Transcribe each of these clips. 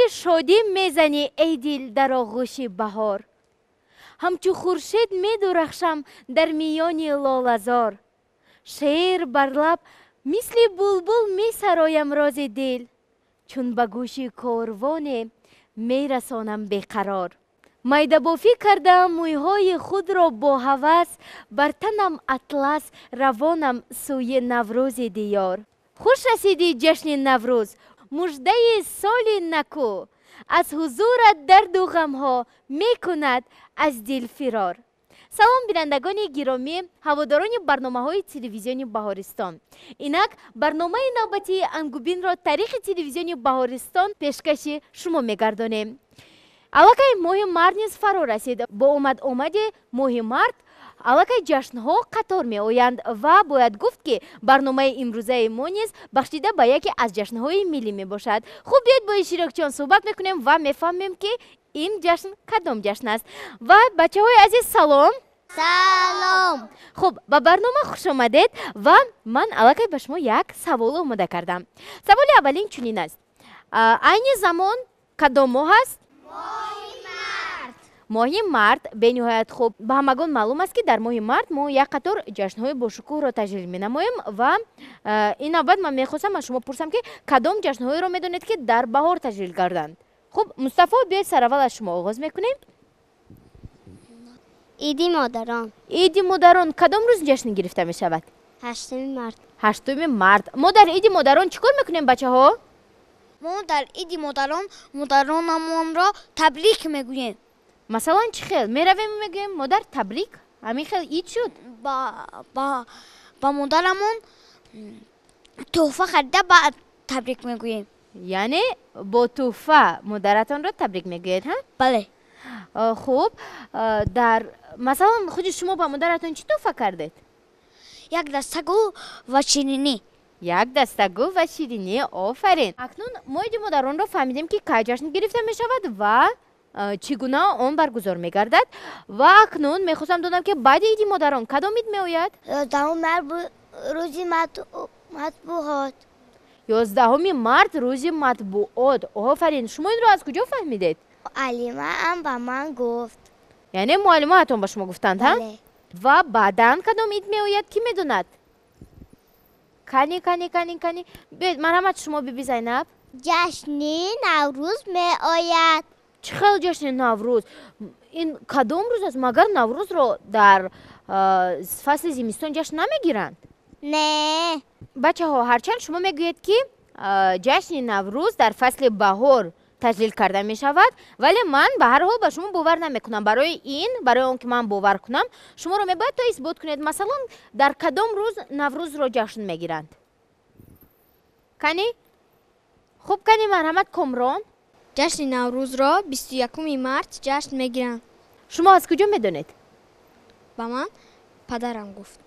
Шодӣ мезанӣ, эй дил, дар оғӯши баҳор. Ҳамчу хуршед медурахшам дар миёни лолазор. Шеър бар лаб мисли булбул месароям рози дил, чун ба гӯши корвоне мерасонам беқарор. Майдабофӣ кардаам мӯйҳои худро бо ҳавас, бар танам атлас, равонам сӯи наврӯзи диёр. Хуш расидӣ, ҷашни Наврӯз, муждаи соли наку, аз ҳузурат дарду ғамҳо мекунад аз дил фирор. Салом, бинандагони гиромӣ, ҳаводорони барномаҳои телевизиони Баҳористон. Инак барномаи навбатии Ангубинро тариқи телевизиони Баҳористон пешкаши шумо мегардонем. Аллакай моҳи март низ фаро расид. Бо омад омади моҳи март аллакай ҷашнҳо қатор меоянд ва бояд гуфт, ки барномаи имрӯзаи мо низ бахшида ба яке аз ҷашнҳои миллӣ мебошад. Хуб, биёед, бо иштирокчиён суҳбат мекунем ва мефаҳмем, ки ин ҷашн кадом ҷашн аст. Ва бачаҳои азиз, салом! Салом! Хуб, ба барнома хуш омадед ва ман аллакай ба шумо як савол омода кардам. Саволи аввалин чунин аст: айни замон кадом моҳ аст? Моҳи март. Бениҳоят хуб. Ба ҳамагон маълум аст, ки дар моҳи март мо як қатор ҷашнҳои бошукӯҳро таҷлил менамоем ва ин навбат ман мехостам аз шумо пурсам, ки кадом ҷашнҳоеро медонед, ки дар баҳор таҷлил гарданд. Хуб, Мустафо, биёед, сараввал аз шумо оғоз мекунем. Иди модарон. Иди модарон кадом рӯз ҷашн гирифта мешавад? 8 март. 8 март. Мо дар иди модарон чӣ кор мекунем, бачаҳо? Мо дар иди модарон модаронамонро табрик мегӯем. Масалан, чӣ хел меравем, мегӯем: «Модар, табрик»? Ҳамин хел ид шуд? Ба модарамон тӯҳфа харида, баъд табрик мегӯем. Яъне бо тӯҳфа модаратонро табрик мегӯед, ҳа? Бале. Хуб, дар масалан, худи шумо ба модаратон чӣ тӯҳфа кардед? Як даста гул ва ширинӣ. Як даста гул ва ширинӣ. Офарин! Акнун мо иди модаронро фаҳмидем, ки кай ҷашн гирифта мешавад ва чӣ гуна он баргузор мегардад. Ва акнун мехостам донам, ки баъди иди модарон кадом ид меояд? 11 март, рӯзи матбуот. 11 март, рӯзи матбуот. Офарин! Шумо инро аз куҷо фаҳмидед? Муаллимаам ба ман гуфт. Яъне муаллимаатон ба шумо гуфтанд, ҳа? Ва баъдан кадом ид меояд, кӣ медонад? Кани, кани, кани, кани, биёед, марҳамат, шумо, биби Зайнаб. Ҷашни Наврӯз меояд. Чӣ хел ҷашни Наврӯз? Ин кадом рӯз аст? Магар Наврӯзро дар фасли зимистон ҷашн намегиранд? Не. Бачаҳо, ҳарчанд шумо мегӯед, ки ҷашни Наврӯз дар фасли баҳор таҷлил карда мешавад, вале ман ба ҳар ҳол ба шумо бовар намекунам. Барои ин, барои он ки ман бовар кунам, шуморо мебояд то исбот кунед. Масалан, дар кадом рӯз Наврӯзро ҷашн мегиранд? Кани, хуб, кани, марҳамат, Комрон. Ҷашни Наврӯзро 21 март ҷашн мегиранд. Шумо аз куҷо медонед? Ба ман падарам гуфт.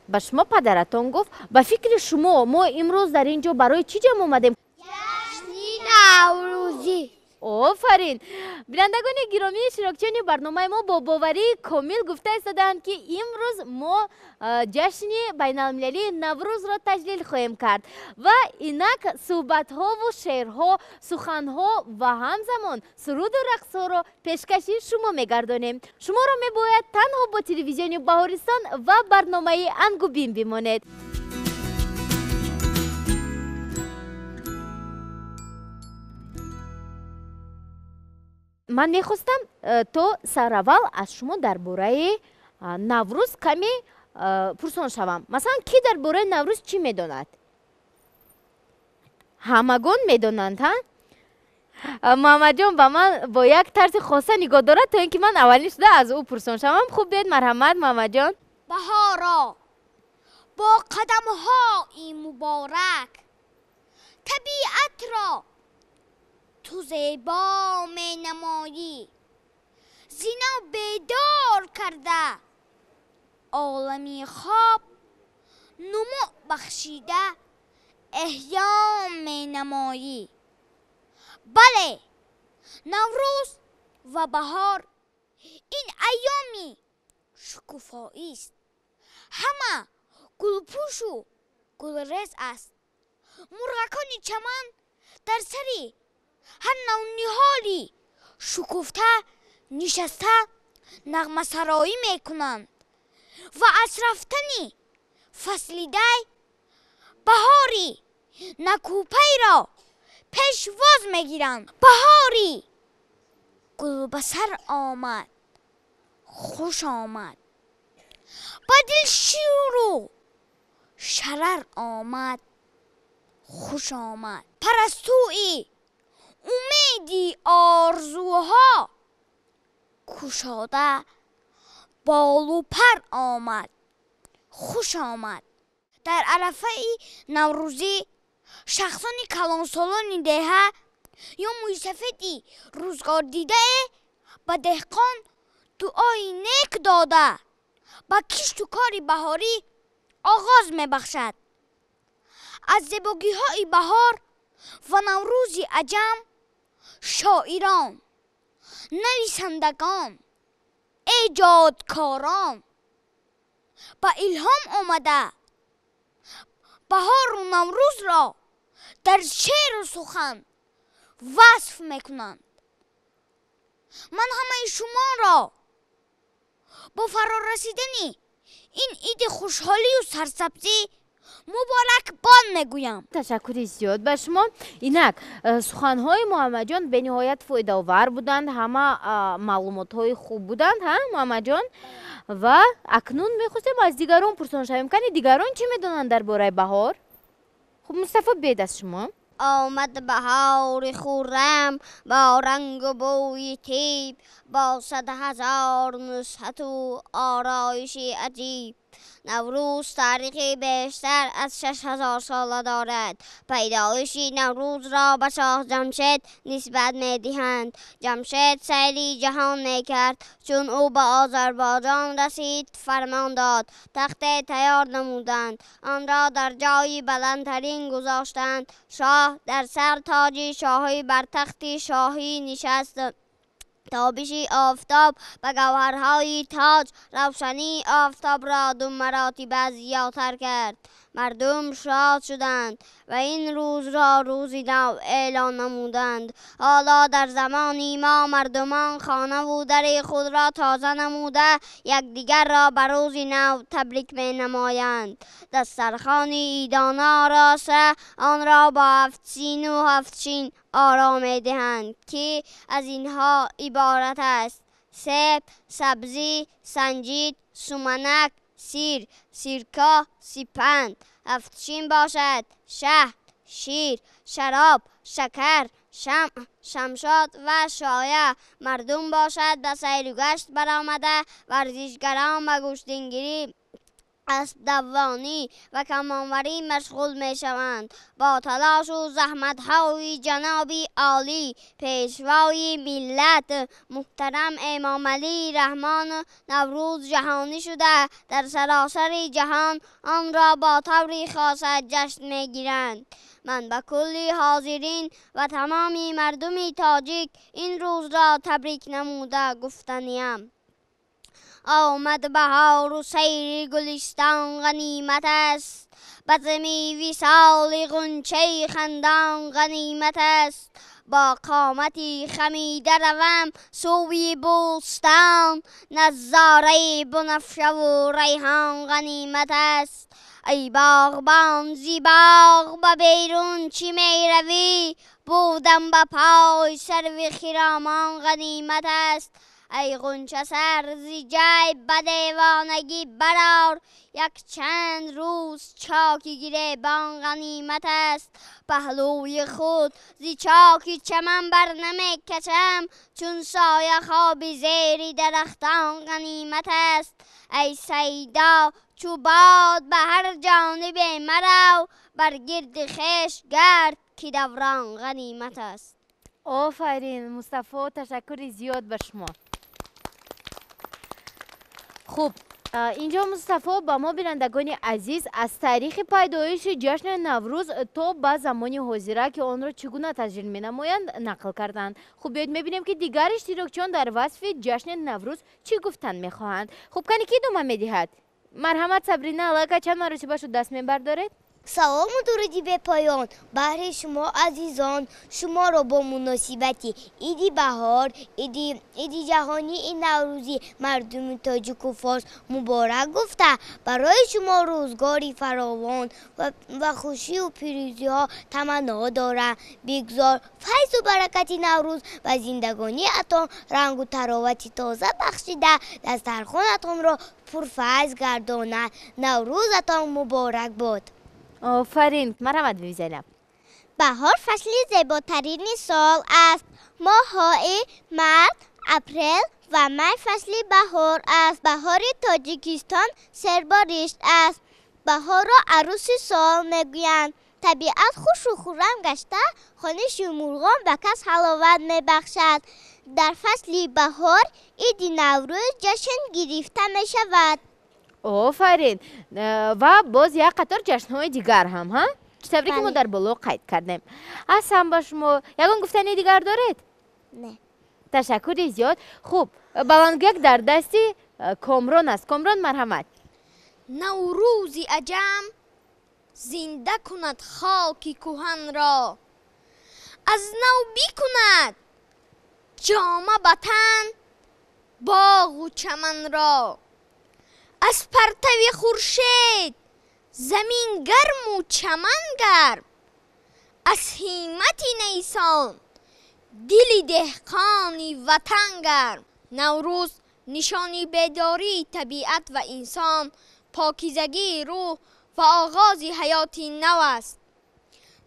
Ба шумо падаратон гуфт. Ба фикри шумо, мо имрӯз дар ин ҷо барои чӣ ҷамъ омадем? Ҷашни Наврӯзӣ. Офарин! Бинандагони гиромии, иштирокчиёни барномаи мо бо боварии комил гуфта истодаанд, ки имрӯз мо ҷашни байналмилалии Наврӯзро таҷлил хоҳем кард. Ва инак суҳбатҳову шеърҳо, суханҳо ва ҳамзамон суруду рақсҳоро пешкаши шумо мегардонем. Шуморо мебояд танҳо бо телевизиони Баҳористон ва барномаи Ангубин бимонед. Ман мехостам то сараввал аз шумо дар бораи Наврӯз каме пурсон шавам. Масалан, кӣ дар бораи Наврӯз чӣ медонад? Ҳамагон медонанд, ҳа? Муҳаммадҷон ба ман бо як тарзи хоса нигоҳ дорад, то ин ки ман аввалин шуда аз ӯ пурсон шавам. Хуб, биёед, марҳамат, Муҳаммадҷон. Баҳоро бо қадамҳои муборак табиатро ту зебо менамоӣ, зи нав бедор карда олами хоб нумӯ бахшида эҳё менамоӣ. Бале, Наврӯз ва баҳор ин айёми шукуфоист. Ҳама гулпӯшу гулрез аст. Мурғакони чаман дар сари Ҳар нав ниҳоли шукуфта нишаста нағмасароӣ мекунанд ва аз рафтани фасли дай баҳори накӯпайро пешвоз мегиранд. Баҳори гул ба сар омад, хуш омад, ба дил шӯру шарар омад, хуш омад. Парастӯи умеди орзуҳо кушода болу пар омад, хуш омад. Дар арафаи наврӯзӣ шахсони калонсолони деҳа ё мӯйсафеди рӯзгордидае ба деҳқон дуои нек дода, ба кишту кори баҳорӣ оғоз мебахшад. Аз зебогиҳои баҳор ва наврӯзи аҷам шоирон, нависандагон, эҷодкорон ба илҳом омада баҳору наврӯзро дар шеъру сухан васф мекунанд. Ман ҳамаи шуморо бо фарорасидани ин иди хушҳолию сарсабзӣ муборакбод мегӯям. Ташаккури зиёд ба шумо. Инак, суханҳои Муҳаммадҷон бениҳоят фоидаовар буданд, ҳама маълумотҳои хуб буданд, ҳа, Муҳаммадҷон? Ва акнун мехостем аз дигарон пурсон шавем, кани дигарон чӣ медонанд дар бораи баҳор? Хуб, Мустафо, биёед аз шумо. Омад баҳори хуррам бо рангу бӯи тиб, бо 100 000 нузҳату ороиши аҷиб. Наврӯз таърихи бештар аз 6000 сола дорад. Пайдоиши Наврӯзро ба шоҳ Ҷамшед нисбат медиҳанд. Ҷамшед сайри ҷаҳон мекард. Чун ӯ ба Озарбойҷон расид, фармон дод тахте тайёр намуданд, онро дар ҷои баландтарин гузоштанд. Шоҳ дар сар тоҷи шоҳӣ бар тахти шоҳӣ нишаст. Тобиши офтоб ба гавҳарҳои тоҷ равшании офтобро ду маротиба зиёдтар кард. Мардум шод шуданд ва ин рӯзро рӯзи нав эълон намуданд. Ҳоло дар замони мо мардумон хонаву дари худро тоза намуда, якдигарро ба рӯзи нав табрик менамоянд. Дастархони идона ороста, онро бо ҳафт сину ҳафт шин оро медиҳанд, ки аз инҳо иборат аст: себ, сабзӣ, санҷид, суманак, сир, сирко, сипанд. Ҳафтшин бошад: шаҳд, шир, шароб, шакар, шамъ, шамшод ва шоя. Мардум бошад ба сайру гашт баромада, варзишгарон ба гӯштингирӣ, аспдавонӣ ва камонварӣ машғул мешаванд. Бо талошу заҳматҳои ҷаноби олӣ, Пешвои миллат, муҳтарам Эмомалӣ Раҳмон, Наврӯз ҷаҳонӣ шуда, дар саросари ҷаҳон онро бо таври хоса ҷашн мегиранд. Ман ба кулли ҳозирин ва тамоми мардуми тоҷик ин рӯзро табрик намуда гуфтаниям: омад баҳору сайри гулистон ғанимат аст, базми висоли ғунчаи хандон ғанимат аст. Бо қомати хамида равам сӯи бӯстон, назораи бунафшаву райҳон ғанимат аст. Эй боғбон, зи боғ ба берун чӣ меравӣ? Будам ба пой сарви хиромон ғанимат аст. Эй ғунча, сар зи ҷайб ба девонагӣ барор, як чанд рӯз чоки гиребон ғанимат аст. Паҳлӯи худ зи чоки чаман бар намекашам, чун соя хоби зери дарахтон ғанимат аст. Эй сайдо, чӯ бод ба ҳар ҷонибе марав, бар гирди хеш гард, ки даврон ғанимат аст. Офарин, Мустафо, ташаккури зиёд ба шумо. Хуб, инҷо Мустафо ба мо, бинандагони азиз, аз таърихи пайдоиши ҷашни Наврӯз то ба замони ҳозира, ки онро чӣ гуна таҷлил менамоянд, нақл карданд. Хуб, биёед мебинем, ки дигар иштирокчиён дар васфи ҷашни Наврӯз чӣ гуфтан мехоҳанд. Хуб, кани ки идома медиҳад? Марҳамат, Сабрина, аллакай чанд маротиба шуд даст мебардоред. Салому дуруди бепоён баҳри шумо азизон. Шуморо бо муносибати иди баҳор, иди ҷаҳонии наврӯзӣ мардуми тоҷику форс муборак гуфта, барои шумо рӯзгори фаровон ва хушию пирӯзиҳо таманно дорам. Бигзор файзу баракати наврӯз ба зиндагониатон рангу таровати тоза бахшида, дастархонатонро пурфайз гардонад. Наврӯзатон муборак бод. Офарин, марҳамат биби Зайнаб. Баҳор фасли зеботарини сол аст. Моҳҳои март, апрел ва май фасли баҳор аст. Баҳори Тоҷикистон серборишт аст. Баҳорро арӯси сол мегӯянд. Табиат хушу хуррам гашта, хониши мурғон ба кас ҳаловат мебахшад. Дар фасли баҳор иди Наврӯз ҷашн гирифта мешавад. Офарин. Ва боз як қатор ҷашнҳои дигар ҳам, ҳа? Чӣ тавре ки мо дар боло қайд кардем. Аҳсан ба шумо. Ягон гуфтани дигар доред? Не. Ташаккури зиёд. Хуб, баландгӯяк дар дасти Комрон аст. Комрон, марҳамат. Наврӯзи аҷам зинда кунад хоки кӯҳанро, аз нав бикунад ҷома ба тан боғу чаманро. Аз партави хуршед замин гарму чаман гарм, аз ҳиммати нейсон дили деҳқони ватан гарм. Наврӯз нишони бедории табиат ва инсон, покизагии рӯҳ ва оғози ҳаёти нав аст.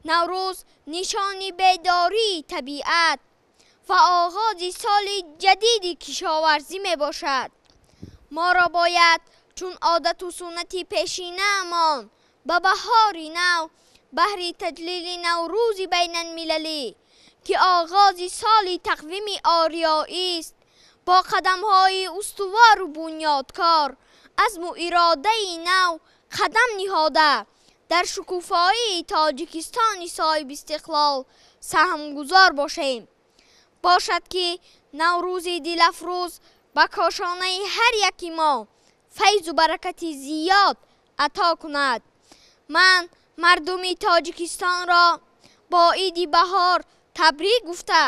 Наврӯз нишони бедории табиат ва оғози соли ҷадиди кишоварзӣ мебошад. Моро бояд чун одату суннати пешинаамон ба баҳори нав баҳри таҷлили Наврӯзи байналмилалӣ, ки оғози соли тақвими ориёист, бо қадамҳои устувору бунёдкор, азму иродаи нав қадам ниҳода, дар шукуфоии Тоҷикистони соҳибистиқлол саҳмгузор бошем. Бошад ки Наврӯзи дилафрӯз ба кошонаи ҳар яки мо файзу баракати зиёд ато кунад. Ман мардуми Тоҷикистонро бо иди баҳор табрик гуфта,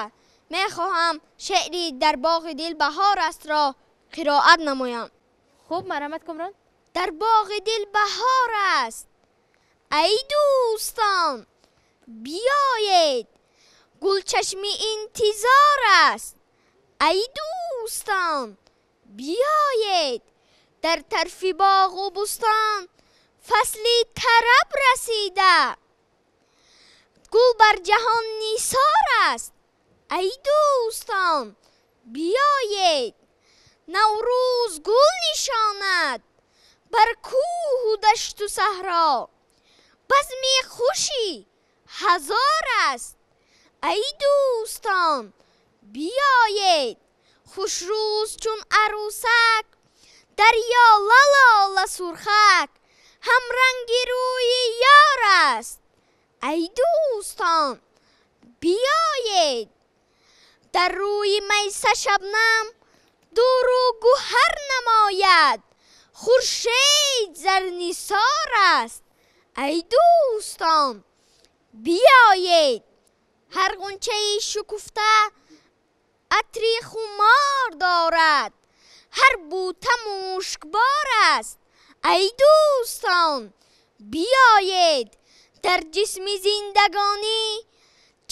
мехоҳам шеъри «Дар боғи дил баҳор аст»-ро қироат намоям. Хуб, марҳамат, Комрон. Дар боғи дил баҳор аст, ай дӯстон, биёед, гулчашми интизор аст, ай дӯстон, биёед, дар тарфи боғу бӯстон фасли тараб расида, гул бар ҷаҳон нисор аст, ай дӯстон, биёед, Наврӯз гул нишонад бар кӯҳу дашту саҳро, базми хуши ҳазор аст, ай дӯстон, биёед, хушрӯз чун арӯсак, дарё лалола сурхак, ҳамранги рӯи ёр аст, ай дӯстон, биёед, дар рӯи майса шабнам дуру гӯҳар намояд, хуршед зарнисор аст, ай дӯстон, биёед, ҳар ғунчаи шукуфта атри хумор дорад, ҳар бута мушкбор аст, ай дӯстон, биёед, дар ҷисми зиндагонӣ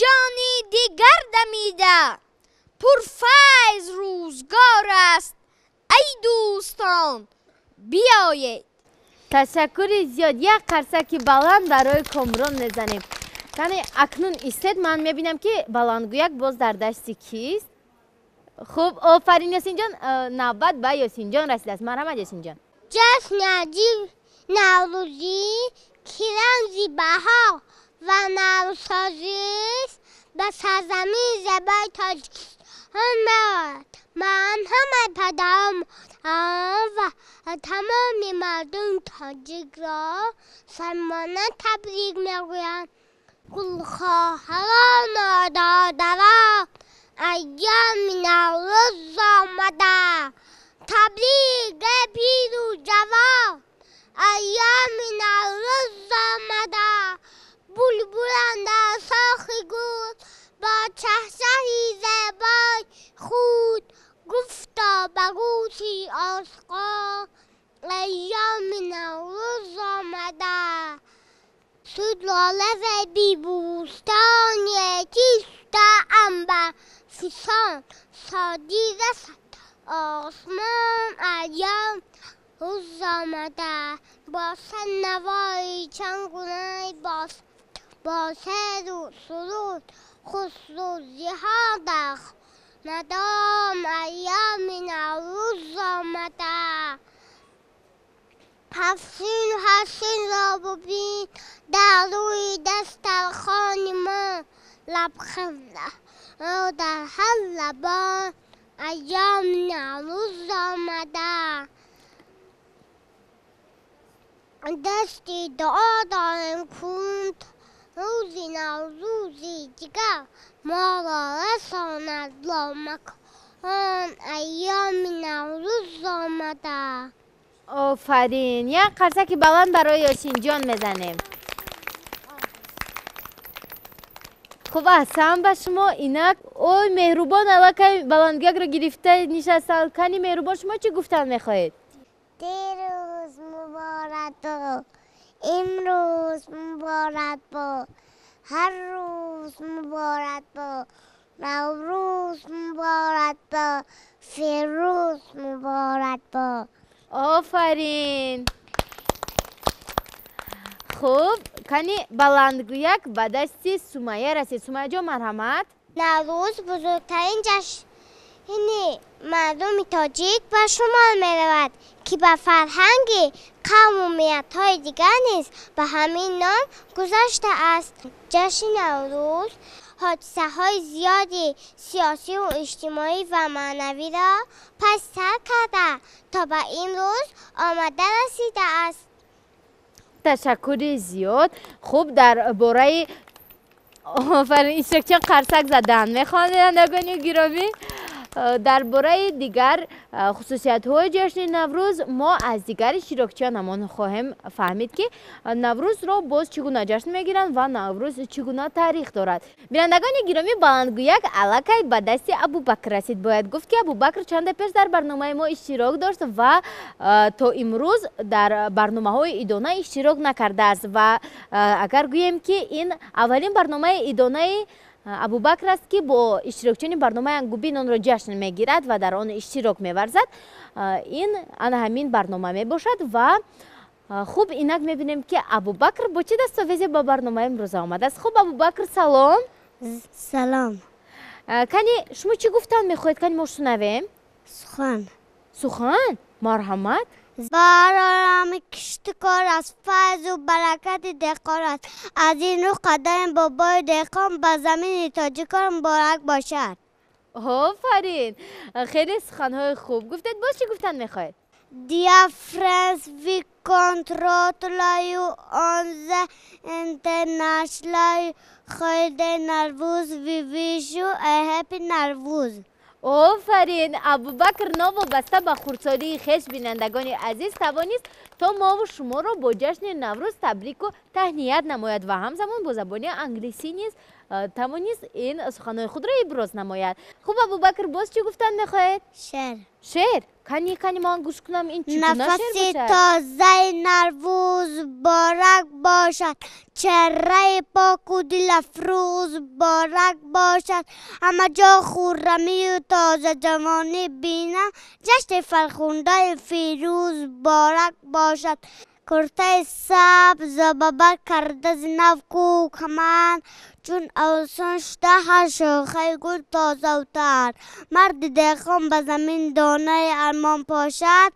ҷони дигар дамида, пурфайз рӯзгор аст, ай дӯстон, биёед. Ташаккури зиёд. Як қарсаки баланд барои Комрон мезанем. Яъне акнун истед, ман мебинам ки баландгӯяк боз дар дасти кист. Хуб, офарин, Ёсинҷон, навбат ба Ёсинҷон расидааст. Марҳамат, Ёсинҷон. Ҷашни аҷиб наврӯзӣ, ки рамзи баҳор ва навсозист, ба сарзамини зебои Тоҷикистон меояд. Ман ҳамаи падарам ва тамоми мардуми тоҷикро самимона табрик мегӯям. Гулхоҳарону додарон, айёми Наврӯз омада, табрик, эй пиру ҷавон, айёми Наврӯз омада. به گوشی عاشقان ایام نوروز آمده. سود لاله و بی بوستان یکیست عنبر فشان شادی رسد آسمان ایام روز آمده. باشد نوای چنگ و نی باشد و سرود خسروزی ها در ندام ایام نوروز آمده. هفت سین را ببین در روی دسترخوان ما، لبخند را در هر لبان ایام نوروز آمده. دستی دعا داریم کند روزی نوروزی دیگر ما را رساند لامکان ایام نوروز آمده. офарин! Як қарсаки баланд барои Ёсинҷон мезанем. Хуб, аҳсан ба шумо. Инак ой, Меҳрубон аллакай баландгакро гирифта нишастанд. Кани, Меҳрубон, шумо чӣ гуфтан мехоҳед? Дирӯз муборак бо, имрӯз муборак бо, ҳар рӯз муборак бо, Наврӯз муборак бо, фирӯз муборак бо. Офарин! Хуб, кани баландгӯяк ба дасти Сумайя расид. Сумайяҷон, марҳамат. Наврӯз бузургтарин ҷашни мардуми тоҷик ба шумор меравад, ки ба фарҳанги қавму миллатҳои дигар низ ба ҳамин ном гузаштааст. Ҷашни Наврӯз ҳодисаҳои зиёди сиёсиву иҷтимоӣ ва маънавиро пас сар карда то ба имрӯз омада расидааст. Ташаккури зиёд. Хуб, дар бораи, офарин, иштирокчиён қарсак задан мехоҳанд. Бинандагони гиромӣ, дар бораи дигар хусусиятҳои ҷашни Наврӯз мо аз дигар иштирокчиён ҳамон хоҳем фаҳмид, ки Наврӯзро боз чӣ гуна ҷашн мегиранд ва Наврӯз чӣ гуна таърих дорад. Бинандагони гиромӣ, баландгӯяк аллакай ба дасти Абубакр расид. Бояд гуфт, ки Абубакр чанде пеш дар барномаи мо иштирок дошт ва то имрӯз дар барномаҳои идона иштирок накардааст. Ва агар гӯем, ки ин аввалин барномаи идонаи Абубакр аст, ки бо иштирокчиёни барномаи Ангубин онро ҷашн мегирад ва дар он иштирок меварзад, ин ана ҳамин барнома мебошад. Ва хуб, инак мебинем, ки Абубакр бо чӣ дастовезе ба барномаи имрӯза омадааст. Хуб, Абубакр, салом. Салом. Кани, шумо чӣ гуфтан мехоҳед? Кани, мо шунавем. Сухан. Сухан, марҳамат. Барорами киштукор аст, файзу баракати деҳқон аст. Аз ин рӯ қадами бобои деҳқон ба замини тоҷикон муборак бошад. Офарин, хеле суханҳои хуб гуфтед. Боз чӣ гуфтан мехоҳед? Dear friends, we congratulate you on the international holiday Navruz. We wish you a happy Navruz. Офарин! Абубакр новобаста ба хурдсолии хеш, бинандагони азиз, тавонист то мову шуморо бо ҷашни Наврӯз табрику таҳният намояд ва ҳамзамон бо забони англисӣ низ тавонист ин суханҳои худро иброз намояд. Хуб, Абубакр, боз чӣ гуфтан мехоҳед? Шеър. Шеър? Кани, кани, ман гӯш кунам, ин чӣ гуна шеър Нафаси бошад? Тозаи Наврӯз муборак бошад, чеҳраи поку дилафрӯз муборак бошад. Ҳама ҷо хуррамию тозаҷавонӣ бинам, ҷашни фархундаи фирӯз муборак бошад. Куртаи сабз ба бар карда зи нав кӯ камар, чун осон шуда ҳар шохаи гул тозавтар. Марди деҳқон ба замин донаи армон пошад,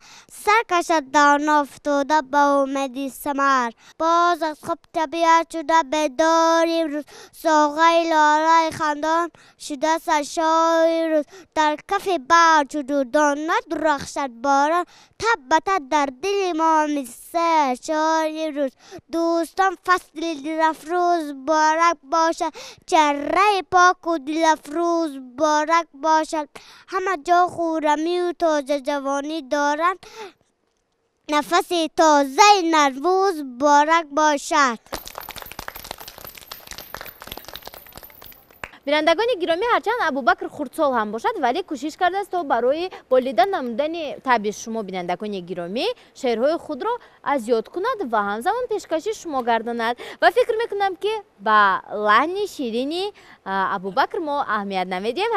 сар кашад дона афтода ба умеди самар. Боз аз хоб табиат шуда бедор имрӯз, соғаи лолаи хандон шуда саршор имрӯз. Дар кафи баҳр чу дурдона дурахшад борон, таб ба таб дар дили мо саршор имрӯз. Дӯстон, фасли дилафрӯз муборак бошад, чеҳраи поку дилафрӯз муборак бошад. Ҳама ҷо хуррамию тозаҷавонӣ доранд, нафаси тозаи Наврӯз муборак бошад. Бинандагони гиромӣ, ҳарчанд Абубакр хурдсол ҳам бошад, вале кӯшиш кардааст то барои болида намудани табъи шумо, бинандагони гиромӣ, шеърҳои худро аз ёд кунад ва ҳамзамон пешкаши шумо гардонад. Ва фикр мекунам, ки ба лаҳни ширини Абубакр мо аҳамият намедиҳем.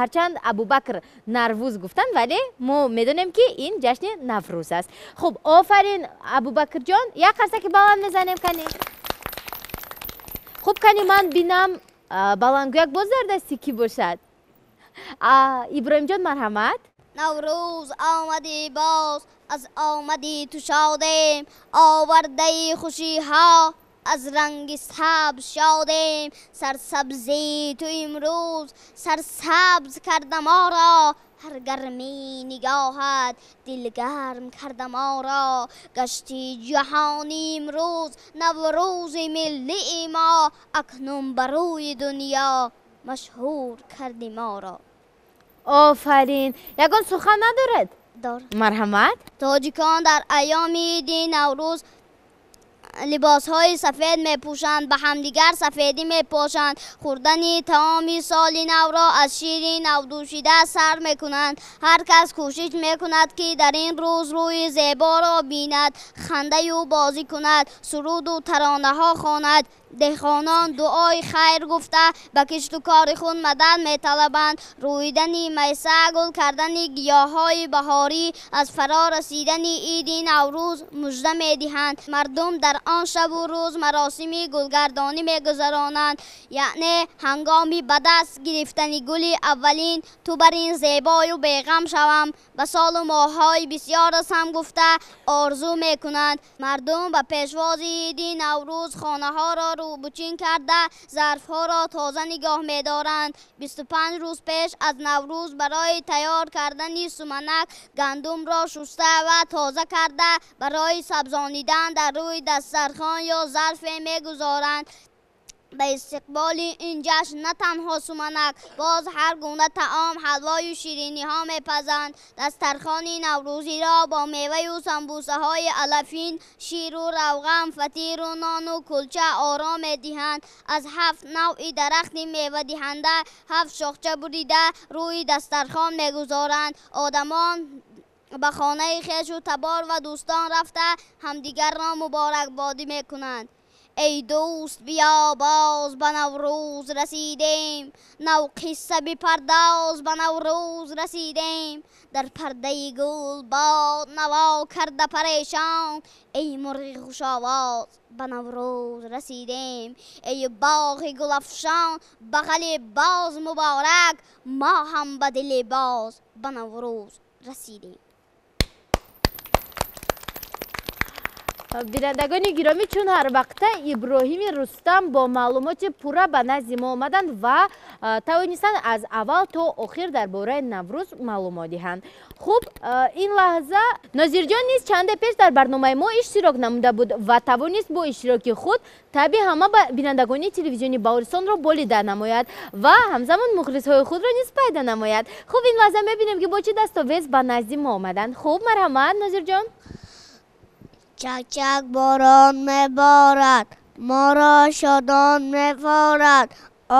Ҳарчанд Абубакр Нарвуз гуфтанд, вале мо медонем, ки ин ҷашни Наврӯз аст. Хуб, офарин, Абубакрҷон, як қарсаки баланд мезанем. Кани, хуб, кани ман бинам, баландгӯяк боз дар дасти кӣ бошад? Иброҳимҷон, марҳамат. Наврӯз омадӣ боз, аз омади ту шодем, овардаи хушиҳо аз ранги сабз шодем. Сарсабзии ту имрӯз сарсабз карда моро, ҳар гармии нигоҳат дилгарм карда моро. Гашти ҷаҳони имрӯз наврӯзи миллии мо, акнун ба рӯи дунё машҳур карди моро. Офарин! Ягон сухан надорад? Дорам. Марҳамат. Тоҷикон дар айёми иди Наврӯз либосҳои сафед мепӯшанд, ба ҳамдигар сафедӣ мепошанд, хӯрдани таоми соли навро аз шири навдӯшида сар мекунанд. Ҳар кас кӯшиш мекунад, ки дар ин рӯз рӯи зеборо бинад, хандаю бозӣ кунад, суруду таронаҳо хонад. Деҳқонон дуои хайр гуфта, ба кишту кори худ мадад металабанд. Рӯидани майса, гул кардани гиёҳҳои баҳорӣ аз фаро расидани иди Наврӯз мужда медиҳанд. Мардум дар он шабу рӯз маросими гулгардонӣ мегузаронанд, яъне ҳангоми ба даст гирифтани гули аввалин «ту бар ин зебою беғам шавам, ба солу моҳҳои бисёр расам» гуфта орзу мекунанд. Мардум ба пешвози иди Наврӯз хонаҳоро рӯбучин карда, зарфҳоро тоза нигоҳ медоранд. 25 рӯз пеш аз Наврӯз барои тайёр кардани суманак гандумро шуста ва тоза карда, барои сабзонидан дар рӯи дастархон ё зарфе мегузоранд. Ба истиқболи ин ҷашн на танҳо суманак, боз ҳар гуна таом, ҳалвою шириниҳо мепазанд. Дастархони наврӯзиро бо меваю самбусаҳои алафин, ширу равған, фатиру нону кулча оро медиҳанд. Аз ҳафт навъи дарахти мевадиҳанда ҳафт шохча бурида, рӯи дастархон мегузоранд. Одамон ба хонаи хешу табор ва дӯстон рафта, ҳамдигарро муборакбодӣ мекунанд. Эй дӯст, биё, боз ба Наврӯз расидем, нав қисса бипардоз, ба Наврӯз расидем. Дар пардаи гул бод наво карда парешон, эй мурғи хушовоз, ба Наврӯз расидем. Эй боғи гулафшон, бағали боз муборак, мо ҳам ба дили боз ба Наврӯз расидем. Бинандагони гиромӣ, чун ҳар вақта Иброҳими Рустам бо маълумоти пурра ба назди мо омаданд ва тавонистанд аз аввал то охир дар бораи Наврӯз маълумот диҳанд. Хуб, ин лаҳза Нозирҷон низ чанде пеш дар барномаи мо иштирок намуда буд ва тавонист бо иштироки худ табъи ҳама бинандагони телевизиони Баҳористонро болида намояд ва ҳамзамон мухлисҳои худро низ пайдо намояд. Хуб, ин лаҳза мебинем, ки бо чӣ дастовез ба назди мо омаданд. Хуб, марҳамат, Нозирҷон. Чак-чак борон меборад, моро шодон мефорад.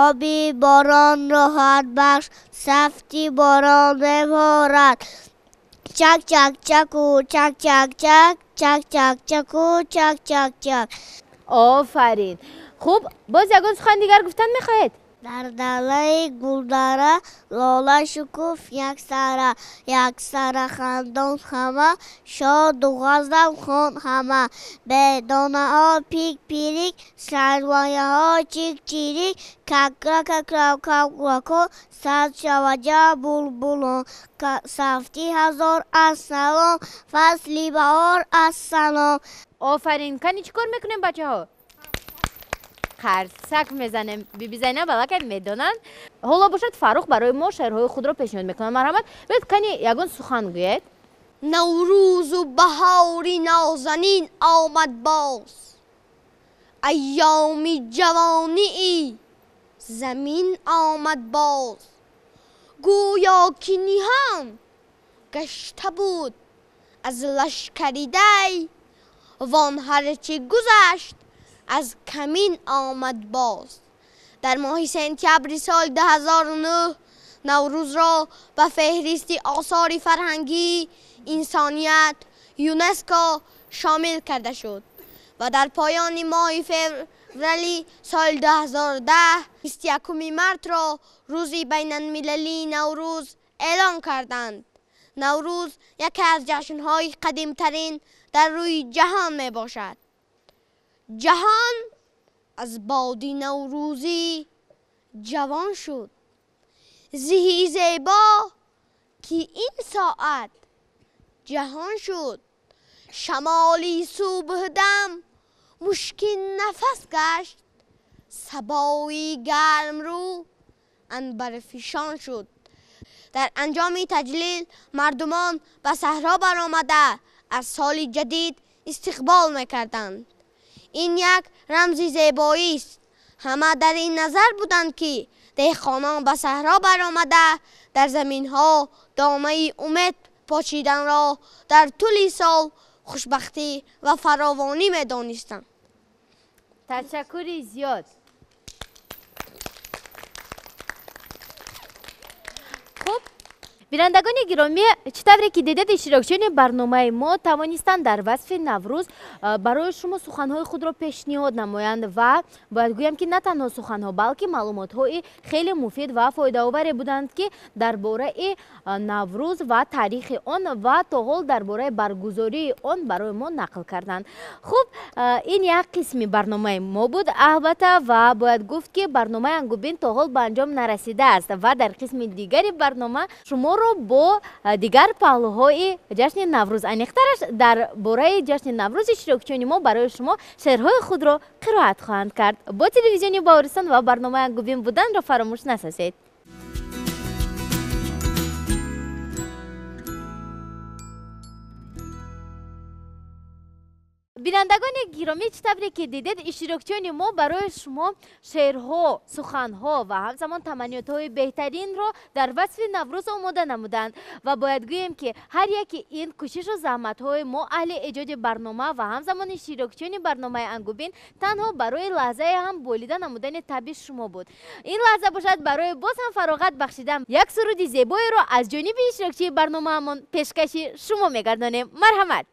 Оби борон роҳатбахш, сафти борон меборад. Чак-чак чаку, чак-чак чак, чак-чак чаку, чак-чак чак. Офарин! Хуб, боз ягон сухан дигар гуфтан мехоҳед? Дар далаи гулдара лола шукуфт яксара, яксара хандон ҳама, шоду ғазаб хон ҳама. Бедонаҳо пик-пирик, сарваяҳо чик-чирик, какра какра какрако, сад шаваҷа булбулон. Сафти ҳазор ассалом, фасли баҳор ассалом. Офарин! Кани, чӣ кор мекунем, бачаҳо? Қарсак мезанем. Биби Зайнаб аллакай медонанд. Ҳоло бошад, Фаррух барои мо шеърҳои худро пешниҳод мекунад. Марҳамат, биёед, кани ягон сухан гӯед. Наврӯзу баҳори нозанин омад боз, айёми ҷавонии замин омад боз. Гӯё ки ниҳон гашта буд аз лашкари дай, вон ҳарчи гузашт аз камин омад боз. Дар моҳи сентябри соли 2009 Наврӯзро ба феҳристи осори фарҳангии инсоният ЮНЕСКО шомил карда шуд ва дар поёни моҳи феврали соли 2010 21 мартро рӯзи байналмилалии Наврӯз эълон карданд. Наврӯз яке аз ҷашнҳои қадимтарин дар рӯи ҷаҳон мебошад. Ҷаҳон аз боди наврӯзӣ ҷавон шуд. Зиҳи зебо ки ин соат ҷаҳон шуд. Шамоли субҳдам мушкин нафас гашт, сабои гармрӯ анбарфишон шуд. Дар анҷоми таҷлил мардумон ба саҳро баромада аз соли ҷадид истиқбол мекарданд. Ин як рамзи зебоист. Ҳама дар ин назар буданд, ки деҳқонон ба саҳро баромада дар заминҳо домаи умед почиданро дар тӯли сол хушбахтӣ ва фаровонӣ медонистанд. Ташаккури зиёд. Хуб, бинандагони гиромӣ, чӣ тавре ки дидед, иштирокчиёни барномаи мо тавонистанд дар васфи Наврӯз барои шумо суханҳои худро пешниҳод намоянд ва бояд гӯям, ки на танҳо суханҳо, балки маълумотҳои хеле муфид ва фоидаоваре буданд, ки дар бораи Наврӯз ва таърихи он ва то ҳол дар бораи баргузории он барои мо нақл карданд. Хуб, ин як қисми барномаи мо буд албатта, ва бояд гуфт, ки барномаи Ангубин то ҳол ба анҷом нарасидааст ва дар қисми дигари барнома шуморо бо дигар паҳлӯҳои ҷашни Наврӯз, аниқтараш дар бораи ҷашни Наврӯз иштирокчиёни мо барои шумо шеърҳои худро қироат хоҳанд кард. Бо телевизиони Баҳористон ва барномаи Ангубин буданро фаромӯш насозед. Бинандагони гиромӣ, чӣ тавре ки дидед, иштирокчиёни мо барои шумо шеърҳо, суханҳо ва ҳамзамон таманниётҳои беҳтаринро дар васфи Наврӯз омода намуданд ва бояд гӯем, ки ҳар яке ин кӯшишу заҳматҳои мо, аҳли эҷоди барнома ва ҳамзамон иштирокчиёни барномаи Ангубин, танҳо барои лаҳзае ҳам болида намудани табъи шумо буд. Ин лаҳза бошад барои боз ҳам фароғат бахшидан як суруди зебоеро аз ҷониби иштирокчии барномаамон пешкаши шумо мегардонем. Марҳамат.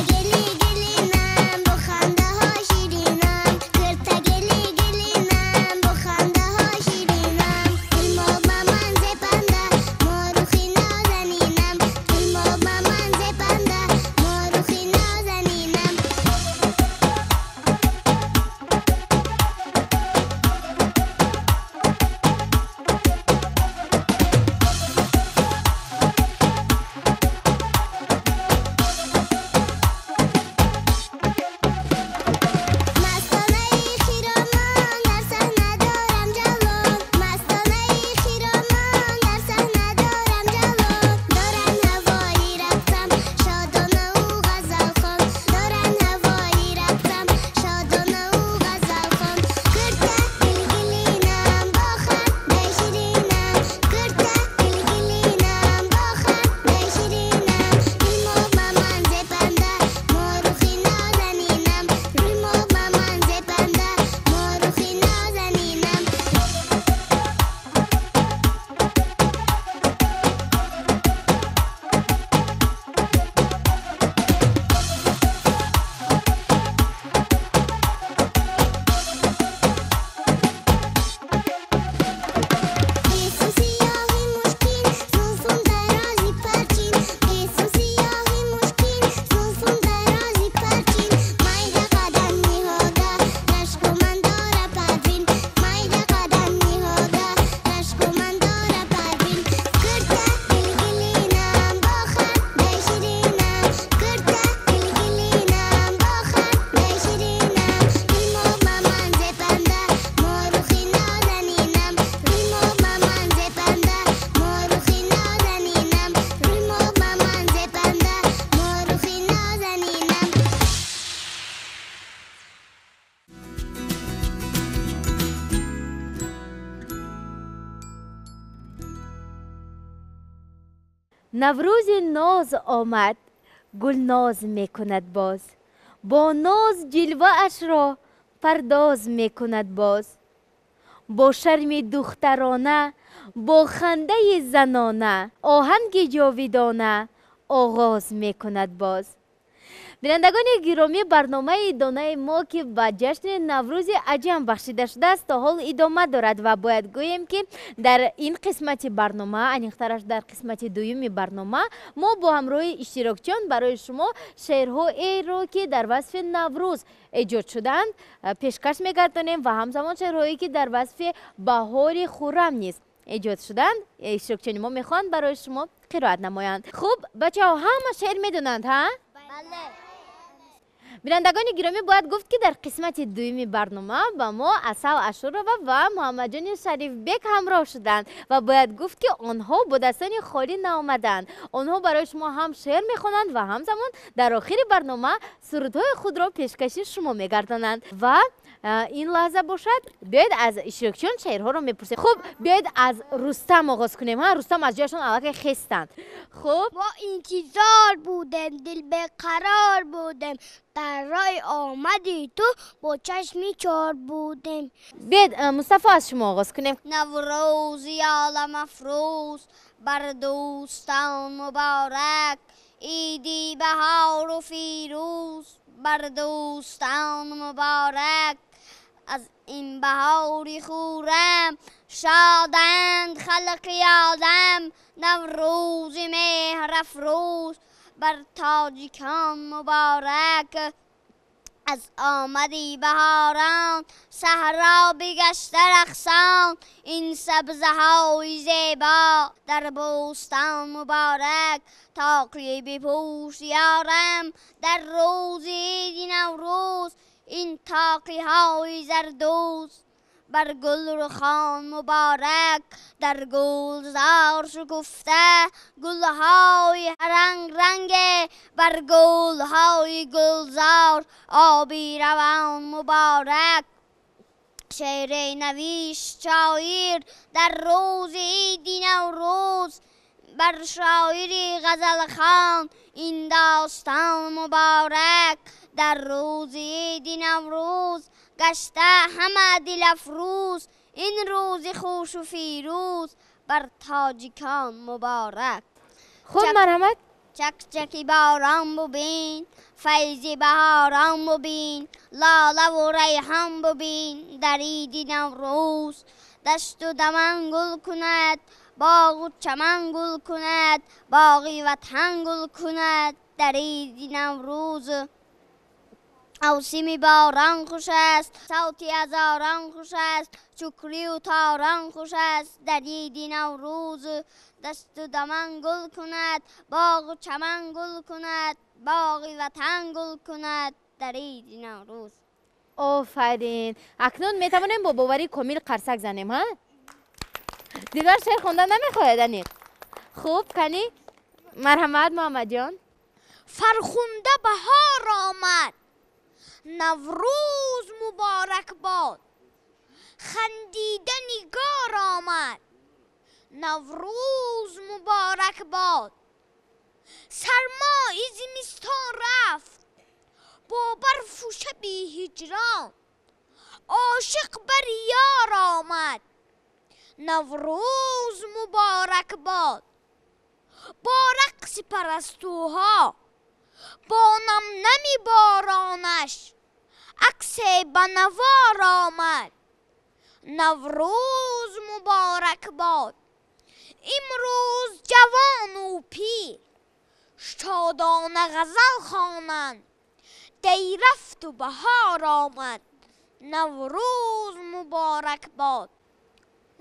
Гили гилинам, бо хандаҳо ширинам. Наврӯзи ноз омад, гулноз мекунад боз, бо ноз ҷилваашро пардоз мекунад боз, бо шарми духтарона, бо хандаи занона, оҳанги ҷовидона оғоз мекунад боз. Бинандагони гиромӣ, барномаи донаи мо, ки ба ҷашни Наврӯзи аҷам бахшида шудааст, то ҳол идома дорад ва бояд гӯем, ки дар ин қисмати барнома, аниқтараш дар қисмати дуюми барнома, мо бо ҳамроҳи иштирокчиён барои шумо шеърҳоеро, ки дар васфи Наврӯз эҷод шудаанд, пешкаш мегардонем ва ҳамзамон шеърҳое, ки дар васфи баҳори хуррам низ эҷод шуданд, иштирокчиёни мо мехоҳанд барои шумо қироат намоянд. Хуб, бачаҳо ҳама шеър медонанд, ҳа? Бале. Бинандагони гиромӣ, бояд гуфт, ки дар қисмати дуюми барнома ба мо Асал Ашурова ва Муҳаммадҷони Шарифбек ҳамроҳ шуданд ва бояд гуфт, ки онҳо бо дастони холӣ наомаданд. Онҳо барои шумо ҳам шеър мехонанд ва ҳамзамон дар охири барнома сурудҳои худро пешкаши шумо мегардонанд. Ва ин лаҳза бошад, биёед аз иштирокчиён шеърҳоро мепурсем. Хуб, биёед аз Рустам оғоз кунем. Ҳа, Рустам аз ҷояшон аллакай хестанд. Хуб, мо интизор будем, дилбеқарор будем, дар роҳи омади ту бо чашми чор будем. Биёед, Мустафо, аз шумо оғоз кунем. Наврӯзи оламафрӯз бар дӯстон муборак, иди баҳору фирӯз бар дӯстон муборак. Аз ин баҳори хуррам шоданд халқи одам, Наврӯзи меҳрафрӯз бар тоҷикон муборак. Аз омади баҳорон саҳро бигашта рақсон, ин сабзаҳои зебо дар бӯстон муборак. Тоқи бипӯш ёрам дар рӯзи иди Наврӯз, ин тоқиҳои зардӯз бар гулрухон муборак. Дар гулзор шукуфта гулҳои рангранге, бар гулҳои гулзор оби равон муборак. Шеъре навишт шоир дар рӯзи иди Наврӯз, бар шоири ғазалхон ин достон муборак. Дар рӯзи иди Наврӯз гашта ҳама дилафрӯз, ин рӯзи хушу фирӯз бар тоҷикон муборак. Хуб, марҳамат. Чакчаки борон бубин, файзи баҳорон бубин, лолаву райҳон бубин дар иди Наврӯз. Дашту даман гул кунад, боғу чаман гул кунад, боғи ватан гул кунад дар иди Наврӯз. Мавсими борон хуш аст, савти ҳазорон хуш аст, шукрию торон хуш аст дар иди Наврӯз. Дашту даман гул кунад, боғу чаман гул кунад, боғи ватан гул кунад дар иди Наврӯз. Офарин! Акнун метавонем бо боварии комил қарсак занем, ҳа? Дилбар шеър хондан намехоҳед, аниқ? Хуб, кани, марҳамат, Муҳаммадҷон. Фархунда баҳор омад, Наврӯз муборак бод, хандида нигор омад, Наврӯз муборак бод. Сармои зимистон рафт бо барфу шаби ҳиҷрон, ошиқ бар ёр омад, Наврӯз муборак бод. Бо рақси парастуҳо, бо намнами боронаш, аксе ба навор омад, Наврӯз муборак бод. Имрӯз ҷавону пир шодона ғазал хонанд, дей рафту баҳор омад, Наврӯз муборак бод.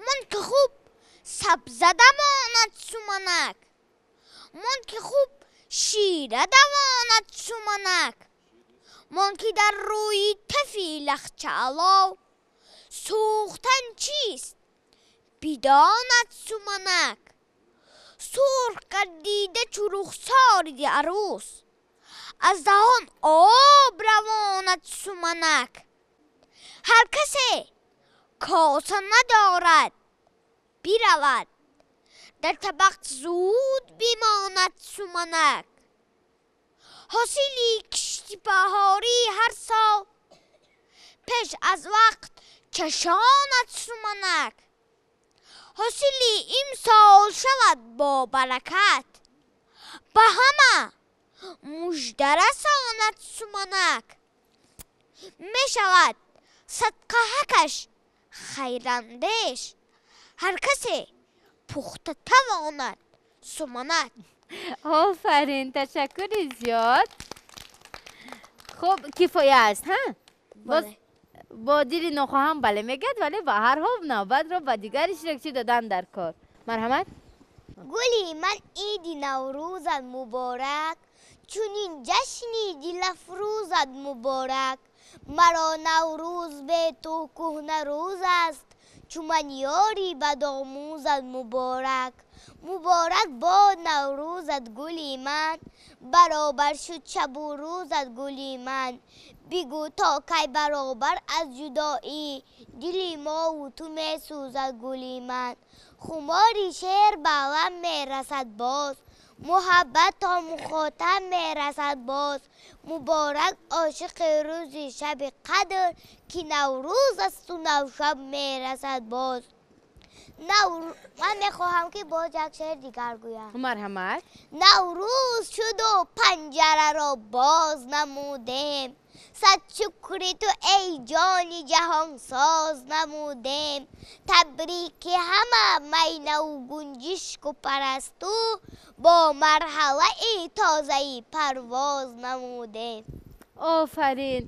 Мон ки хуб сабза давонад суманак, мон ки хуб шира давонад суманак, мон ки дар рӯи тафи лахча алов сӯхтан чист бидонад суманак. Сурх гардида чу рухсори арӯс, аз даҳон об равонад суманак. Ҳар касе коса надорад биравад Дар табақ зуд бимонад суманак. Ҳосили кишти баҳорӣ ҳар сол пеш аз вақт чашонад суманак. Ҳосили имсол шавад бо баракат, ба ҳама мужда расонад суманак. Мешавад садқаҳакаш хайрандеш, ҳар касе пухта тавонад суманак. Офарин, ташаккури зиёд. Хуб, кифоя аст, ҳа? Боз бо дили нохоҳам бале мегӯяд, вале ба ҳар ҳол навбатро ба дигар иштирокчӣ додан дар кор. Марҳамат. Гули ман, иди Наврӯзат муборак, чунин ҷашни дилафрӯзат муборак. Маро Наврӯз бе ту кӯҳна рӯз аст, чу ман ёри бадомӯзат муборак. Муборак бод Наврӯзат, гули ман, баробар шуд шабу рӯзат, гули ман. Бигӯ, то кай баробар аз ҷудоӣ дили мову ту месӯзад, гули ман. Хумори шеър ба лаб мерасад боз, муҳаббат то мухотаб мерасад боз. Муборак ошиқи рӯзи шаби қадр, ки Наврӯз асту навшаб мерасад боз. Ман мехоҳам, ки боз як шеър дигар гӯям. Марҳамат. Наврӯз шуду панҷараро боз намудем, сад шукри ту, эй ҷони ҷаҳонсоз намудем. Табрики ҳама майнаву гунҷишку парасту бо марҳалаи тозаи парвоз намудем. Офарин.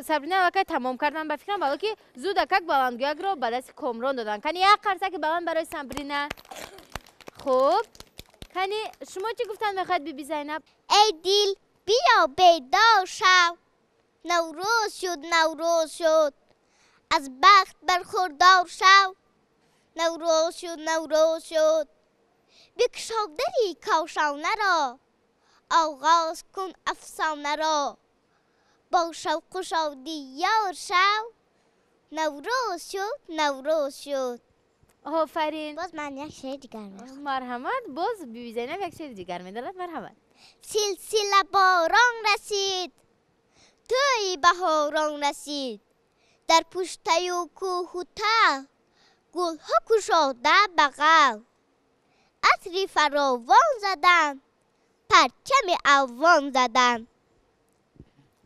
Сабрина аллакай тамом кардан ба фикрам, балки зудакак баландгӯякро ба дасти Комрон додан. Кани, як қарсаки баланд барои Сабрина. Хуб, кани, шумо чӣ гуфтан мехоҳед, биби Зайнаб? Эй дил, биё бедор шав, Наврӯз шуд, Наврӯз шуд, аз бахт бархурдор шав, Наврӯз шуд, Наврӯз шуд. Бикушо дари кошонаро, оғоз кун афсонаро, бо шавқу шодӣ ёр шав, Наврӯз шуд, Наврӯз шуд. Офарин. Боз ман як шеъри дигар мехоҳам. Марҳамат, боз биби Зайнаб як шеъри дигар медорад. Марҳамат. Силсила борон расид, тӯи баҳорон расид, дар пуштаю кӯҳу тал гулҳо кушода бағал, атри фаровон задан, парчами алвон задан.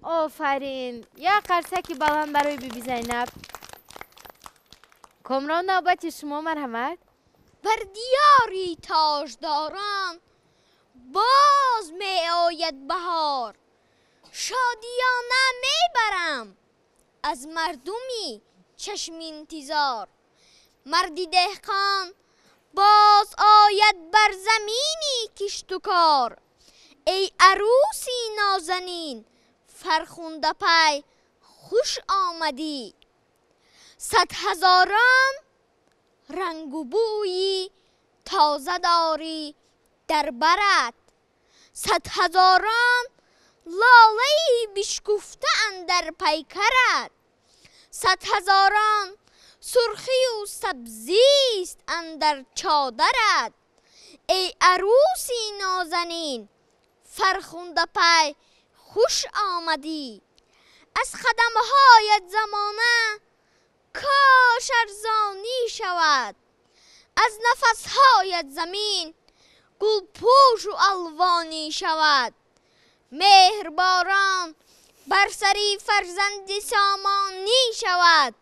Офарин, як қарсаки баланд барои биби Зайнаб. Комрон, навбати шумо, марҳамат. Бар диёри тоҷдорон боз меояд баҳор, шодиёна мебарам аз мардуми чашминтизор. Марди деҳқон боз ояд бар замини кишту кор. Эй арӯси нозанин фархундапай, хуш омадӣ. Сад ҳазорон рангу бӯи тоза дорӣ дар барат, сад ҳазорон лолаи бишкуфта андар пайкарат, сад ҳазорон сурхию сабзист андар чодарат. Эй арӯси нозанин фархундапай, хуш омадӣ. Аз қадамҳоят замона кош арзонӣ шавад, аз нафасҳоят замин гулпӯшу алвонӣ шавад. Меҳрборон бар сари фарзанди сомонӣ шавад.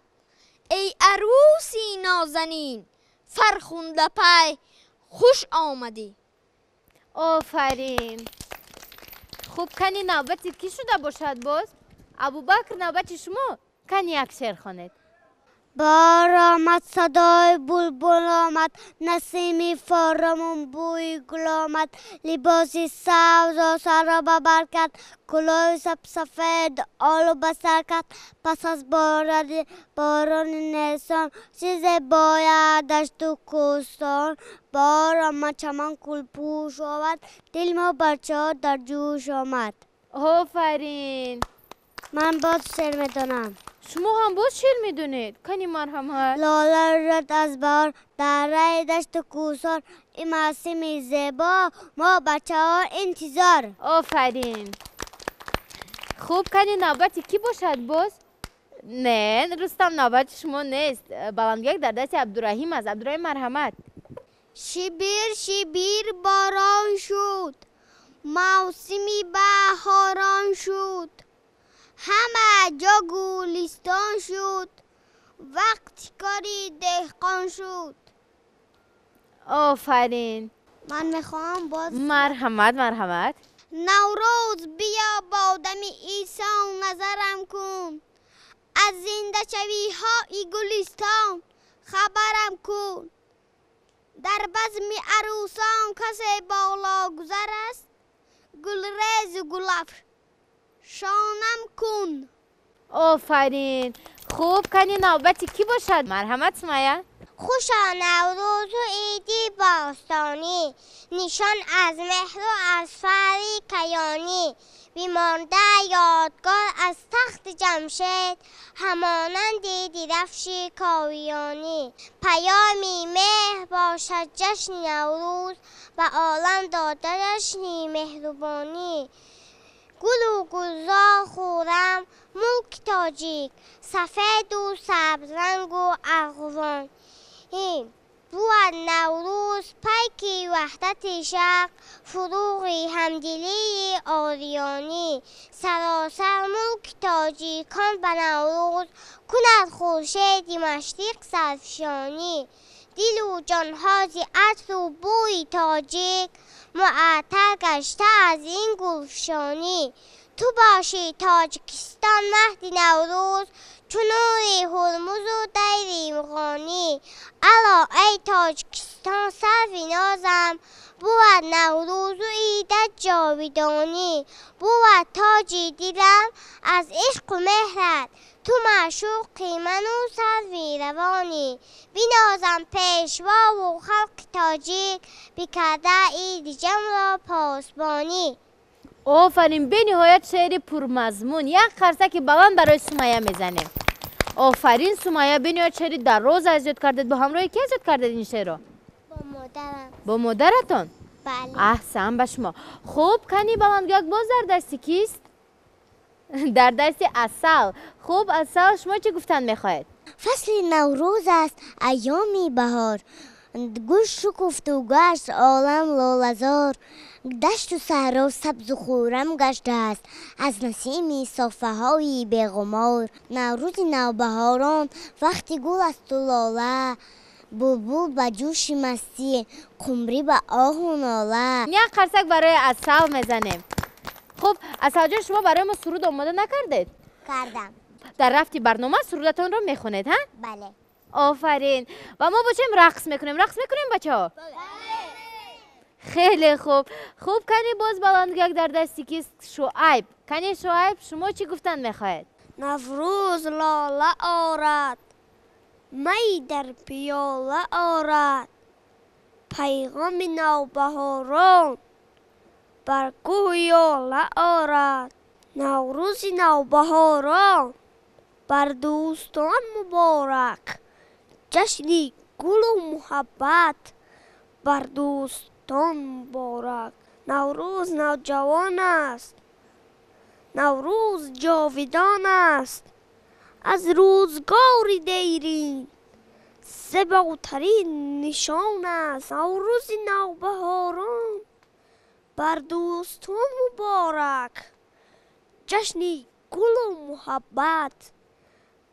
Эй арӯси нозанин фархундапай, хуш омадӣ. Офарин. Хуб, кани, навбати кӣ шуда бошад боз? Абубакр, навбати шумо. Кани, як шеър хонед. Баҳор омад, садои булбул омад, насими форамун бӯи гул омад, либоси сабз осарро ба бар кард, кӯлоҳи сафед олу ба сар кард. Пас аз борони несон чизе бояд дашту кӯҳистон. Баҳор омад, чаман гулпӯш омад, дили мо бачаҳо дар ҷӯш омад. Офарин. Ман боз шеър медонам. Шумо ҳам боз шеър медонед? Кани марҳамат. Лола рӯяд аз баҳор дараи дашту кӯҳсор, ин мавсими зебо мо бачаҳо интизор. Офарин. Хуб, кани навбати кӣ бошад боз? Не, Рустам, навбати шумо нест. Баландгӯяк дар дасти Абдураҳим аст. Абдураҳим, марҳамат. Шибир шибир борон шуд, мавсими баҳорон шуд, ҳама ҷо гулистон шуд, вақти кори деҳқон шуд. Офарин. Ман мехоҳам боз. Марҳамат, марҳамат. Наврӯз биё бо дами Исо назарам кун, аз зиндашавиҳои гулистон хабарам кун. Дар базми арӯсон касе бологузар аст, гулрезу гулафшонам кун. Офарин. Хуб, кани навбати кӣ бошад? Марҳамат, Сумая. Хуша Наврӯзу иди бостонӣ, нишон аз меҳру аз фарри каёнӣ, бимонда ёдгор аз тахти Ҷамшед, ҳамонанди дирафши ковиёнӣ. Паёми меҳр бошад ҷашни Наврӯз, ба олам дода ҷашни меҳрубонӣ. Гулу гулзор хӯрам мулки тоҷик, сафеду сабзрангу арғувон. Бувад Наврӯз пайки ваҳдати шарқ, фурӯғи ҳамдилии ориёнӣ. Саросар мулки тоҷикон ба Наврӯз кунад хуршеди машриқ сарфишонӣ. Дилу ҷонҳо зи атру бӯи тоҷик муаттар гашта аз ин гулфишонӣ. Ту бошӣ Тоҷикистон маҳди Наврӯз, чу нури Ҳурмузу дайри Муғонӣ. Ало эй Тоҷикистон сарви нозам, бувад Наврӯзу идат ҷовидонӣ. Бувад тоҷи дилам аз ишқу меҳрат, ту маъшуқи ману сарви равонӣ. Бинозам пешвову халқи тоҷик, бикарда иди ҷамро посбонӣ. Офарин, бениҳоят шеъри пурмазмун. Як қарсаки баланд барои Сумая мезанем. Офарин, Сумая, бениҳоят шеъри дароз аз ёд кардед. Бо ҳамроҳи ки аз ёд кардед ин шеърро? Бо модарам. Бо модаратон? Бале. Аҳсан ба шумо. Хуб, кани баландгӯяк боз дар дасти кист? Дар дасти Асал. Хуб, Асал, шумо чӣ гуфтан мехоҳед? Фасли Наврӯз аст, айёми баҳор, гул шукуфту гашт олам лолазор, дашту саҳро сабзу хуррам гаштааст аз насими софаҳои беғумор. Наврӯзи навбаҳорон вақти гул асту лола, булбул ба ҷӯши мастӣ, қумрӣ ба оҳу нола. Як қарсак барои Асал мезанем. Хуб, Асалҷон, шумо барои мо суруд омода накардед? Кардам. Дар рафти барнома сурудатонро мехонед, ҳа? Бале. Офарин. Ва мо бошем рақс мекунем. Рақс мекунем, бачаҳо? Хеле хуб. Хуб, кани боз баландгӯяк дар дасти кист? Шуайб. Кани Шуайб, шумо чӣ гуфтан мехоҳед? Наврӯз лола орад, май дар пиёла орад, пайғоми навбаҳорон бар кӯҳу ёла орад. Наврӯзи навбаҳорон бар дӯстон муборак, ҷашни гулу муҳаббат бар дӯстон муборак. Наврӯз навҷавон аст, Наврӯз ҷовидон аст, аз рӯзгори дерин зеботарин нишон аст. Наврӯзи навбаҳорон бар дӯстон муборак, ҷашни гулу муҳаббат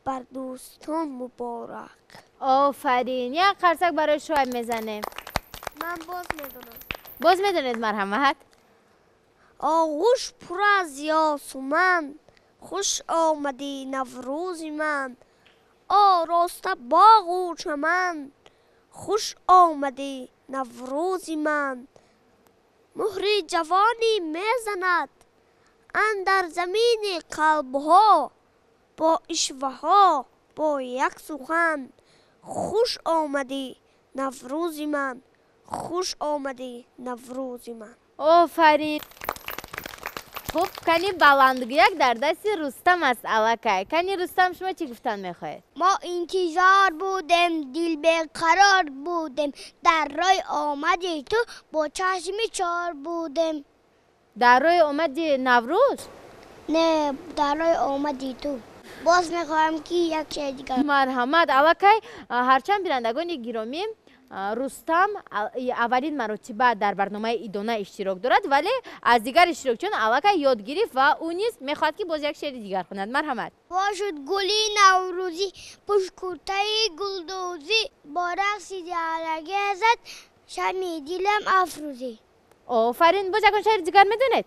бар дӯстон муборак. Офарин. Як қарсак барои Шуайб мезанем. Ман боз медонам. Боз медонед, марҳамат. Оғӯш пур аз ёсуман, хуш омадӣ Наврӯзи ман, ороста боғу чаман, хуш омадӣ Наврӯзи ман. Муҳри ҷавонӣ мезанад андар замини қалбҳо, бо ишваҳо, бо як сухан, хуш омадӣ Наврӯзи ман, хуш омадӣ Наврӯзи ман. Офарин. Хуб, кани баландгӯяк дар дасти Рустам аст аллакай. Кани Рустам, шумо чӣ гуфтан мехоҳед? Мо интизор будем, дил беқарор будем, дар роҳи омади ту бо чашми чор будем. Дар роҳи омади Наврӯз? Не, дар роҳи омади ту. Боз мехоҳам ки як шеъри дигар. Марҳамат. Аллакай, ҳарчанд, бинандагони гиромӣ, Рустам аввалин маротиба дар барномаи идона иштирок дорад, вале аз дигар иштирокчиён аллакай ёд гирифт ва ӯ низ мехоҳад, ки боз як шеъри дигар хонад. Марҳамат. Во шуд гули наврӯзӣ, пӯшкуртаи гулдӯзӣ, бо рақси ҷаҳлагезад шами дилам афрӯзӣ. Офарин! Боз ягон шеъри дигар медонед?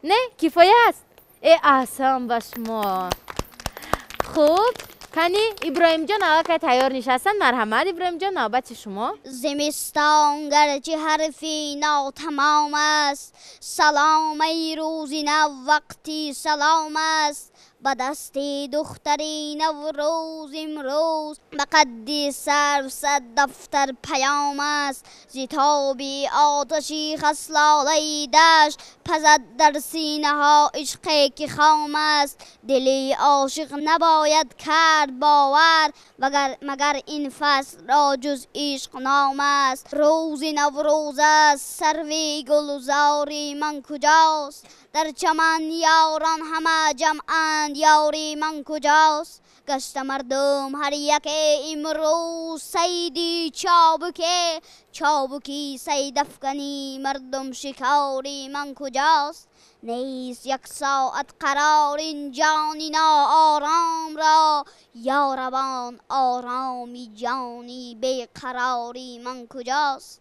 Не, кифоя аст? Э, аҳсан ба шумо! Хуб, кани Иброҳимҷон аллакай тайёр нишастанд. Марҳамат, Иброҳимҷон, навбати шумо. Зимистон гарчи ҳарфи нотамом аст, салом, эй рӯзи нав, вақти салом аст. Ба дасти духтари Наврӯз имрӯз ба қадди сарв сад дафтар паём аст. Зи тоби оташи хаслолаи дашт пазад дар синаҳо ишқе ки хом аст. Дили ошиқ набояд кард бовар, магар ин фаслро ҷуз ишқ ном аст. Рӯзи Наврӯз аст, сарви гулзори ман куҷост? Дар чаман ёрон ҳама ҷамъанд, ёри ман куҷост? Гашта мардум ҳар яке имрӯз сайди чобуке, чобуки сайдафкани мардум шикори ман куҷост? Нест як соат қарор ин ҷони ноором ро, ёрабон, ороми ҷони беқарори ман куҷост?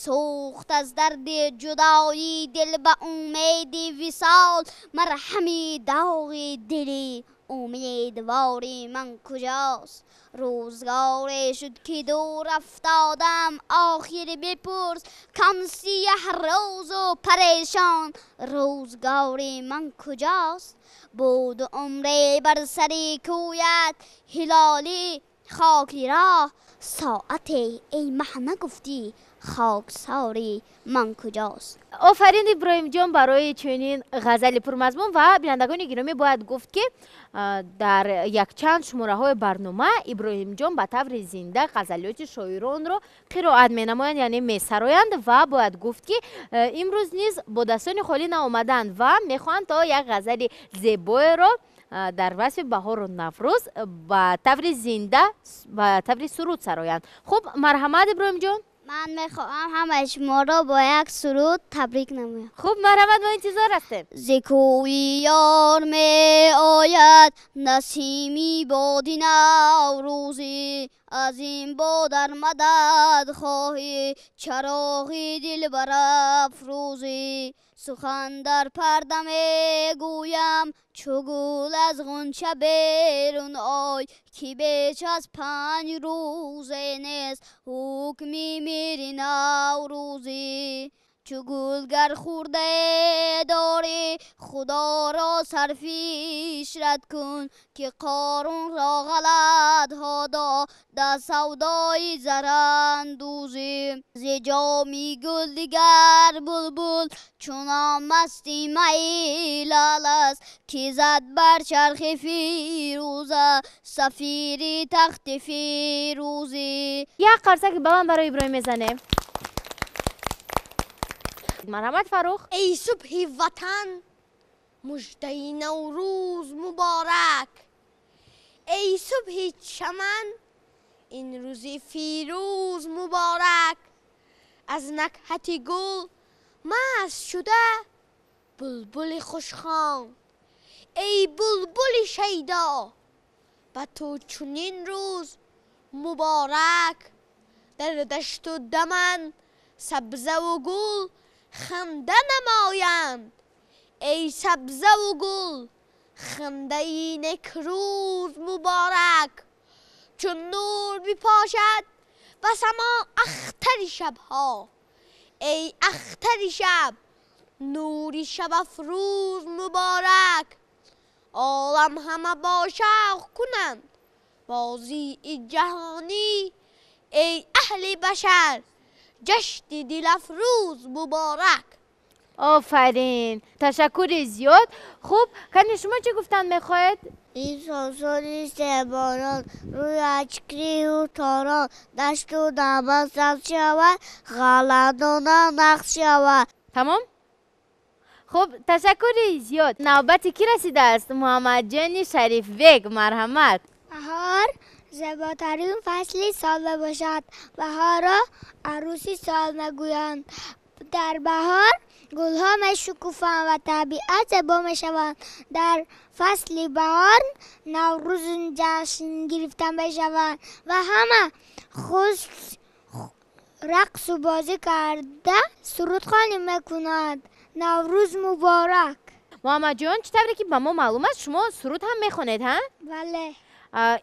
Сӯхт аз дарди ҷудоӣ дил ба умеди висол, марҳами доғи дили умедвори ман куҷост? Рӯзгоре шуд, ки дур афтодам, охир бипурс кон сиёҳ рӯзу парешон рӯзгори ман куҷост? Буду умре бар сари кӯят ҳилоли хоки роҳ, соате, эй маҳ, нагуфтӣ хоксори ман куҷост? Офарин, Иброҳимҷон, барои чунин ғазали пурмазмун. Ва бинандагони гиромӣ, бояд гуфт, ки дар якчанд шумораҳои барнома Иброҳимҷон ба таври зинда ғазалиёти шоиронро қироат менамоянд, яъне месароянд. Ва бояд гуфт, ки имрӯз низ бо дастони холӣ наомаданд ва мехоҳанд то як ғазали зебоеро дар васфи баҳору Наврӯз ба таври зинда, ба таври суруд сароянд. Хуб, марҳамат, Иброҳимҷон. Ман мехоҳам ҳамаи шуморо бо як суруд табрик намоям. Хуб, марҳамат, мо интизор ҳастем. Зи кӯи ёр меояд насими боди наврӯзӣ, аз ин бодар мадад хоҳӣ, чароғи дил барафрӯзӣ. Сухан дар парда мегӯям, чу гул аз ғунча берун ой, ки беш аз 5 рӯзе нест ҳукми мири наврӯзӣ. Чу гул гар хурде дорӣ, Худоро сарфи ишрат кун, ки Қорунро ғалатҳо дода савдои зарандӯзӣ. Зи ҷоми гул дигар булбул чунон масти майи лал аст, ки зад бар чархи фирӯза сафири тахти фирӯзӣ. Як қарсаки баланд барои Иброҳим мезанем. Марҳамат, Фаррух. Эй субҳи ватан, муждаи Наврӯз муборак! Эй субҳи чаман, ин рӯзи фирӯз муборак! Аз накҳати гул маст шуда булбули хушхон, эй булбули шайдо, ба ту чунин рӯз муборак! Дар дашту даман сабзаву гул ханда намоянд, эй сабзаву гул, хандаи некрӯз муборак! Чун нур бипошад ба само ахтари шабҳо, эй ахтари шаб, нури шабафрӯз муборак! Олам ҳама бо шавқ кунанд бозии ҷаҳонӣ, эй аҳли башар, ҷашни дилафрӯз муборак! Офарин, ташаккури зиёд. Хуб, кани шумо чӣ гуфтан мехоҳед? Ин сонсони себорон, рӯи ачкрию торон, дашту даман сабз шавад, ғалладона нақш шавад. Тамом? Хуб, ташаккури зиёд. Навбати кӣ расидааст? Муҳаммадҷони Шарифбек, марҳамат. Баҳор зеботарин фасли сол мебошад. Баҳорро арӯси сол мегӯянд. Дар баҳор гулҳо мешукуфанд ва табиат зебо мешаванд. Дар фасли баҳор Наврӯз ҷашн гирифта мешаванд ва ҳама хуш рақсу бозӣ карда сурудхонӣ мекунанд. Наврӯз муборак. Муҳаммадҷон, чӣ тавре ки ба мо маълум аст, шумо суруд ҳам мехонед, ҳа? Бале.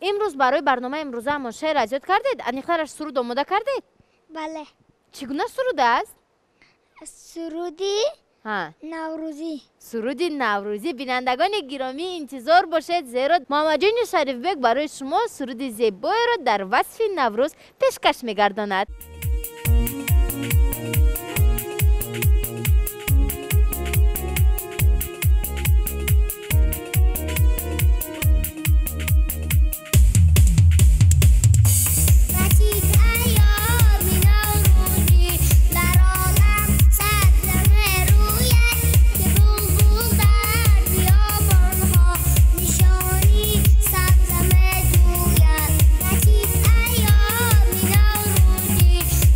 Имрӯз барои барномаи имрӯзаамон шеър аз ёд кардед? Аниқтараш суруд омода кардед? Бале. Чӣ гуна суруд аст? Суруди наврӯзӣ. Суруди наврӯзӣ. Бинандагони гиромӣ, интизор бошед, зеро Муҳаммадҷони Шарифбек барои шумо суруди зебоеро дар васфи Наврӯз пешкаш мегардонад. Нишони сабза медӯяд. Расид айёми наврӯзӣ.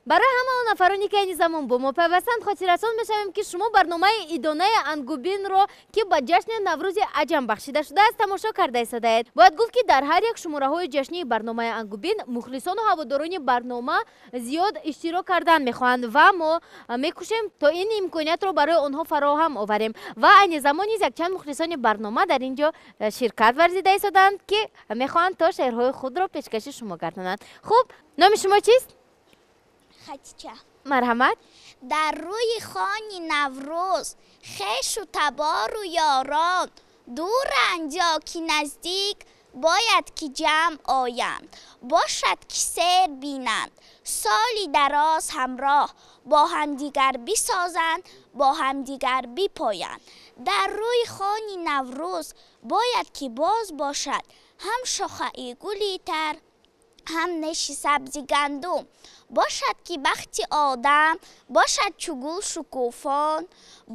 Барои ҳама он нафароне ки айни замон бо мо пайвастанд, хотиррасон мешавем, ки шумо барномаи идонаи Ангубинро, ки ба ҷашни Наврӯзи аҷам бахшида шудааст, тамошо карда истодаед. Бояд гуфт, ки дар ҳар як шумораҳои ҷашнии барномаи Ангубин мухлисону ҳаводорони барнома зиёд иштирок кардан мехоҳанд ва мо мекӯшем, то ин имкониятро барои онҳо фароҳам оварем. Ва айни замон низ якчанд мухлисони барнома дар ин ҷо ширкат варзида истоданд, ки мехоҳанд то шеърҳои худро пешкаши шумо гардонанд. Хуб, номи шумо чист? Хатича. Марҳамат. Дар рӯи хони Наврӯз хешу табору ёрон, дуранд ё ки наздик, бояд ки ҷамъ оянд, бошад ки сер бинанд, соли дароз ҳамроҳ бо ҳамдигар бисозанд, бо ҳамдигар бипоянд. Дар рӯи хони Наврӯз бояд ки боз бошад ҳам шохаи гули тар, ҳам неши сабзи гандум. Бошад ки бахти одам бошад чу гул шукуфон,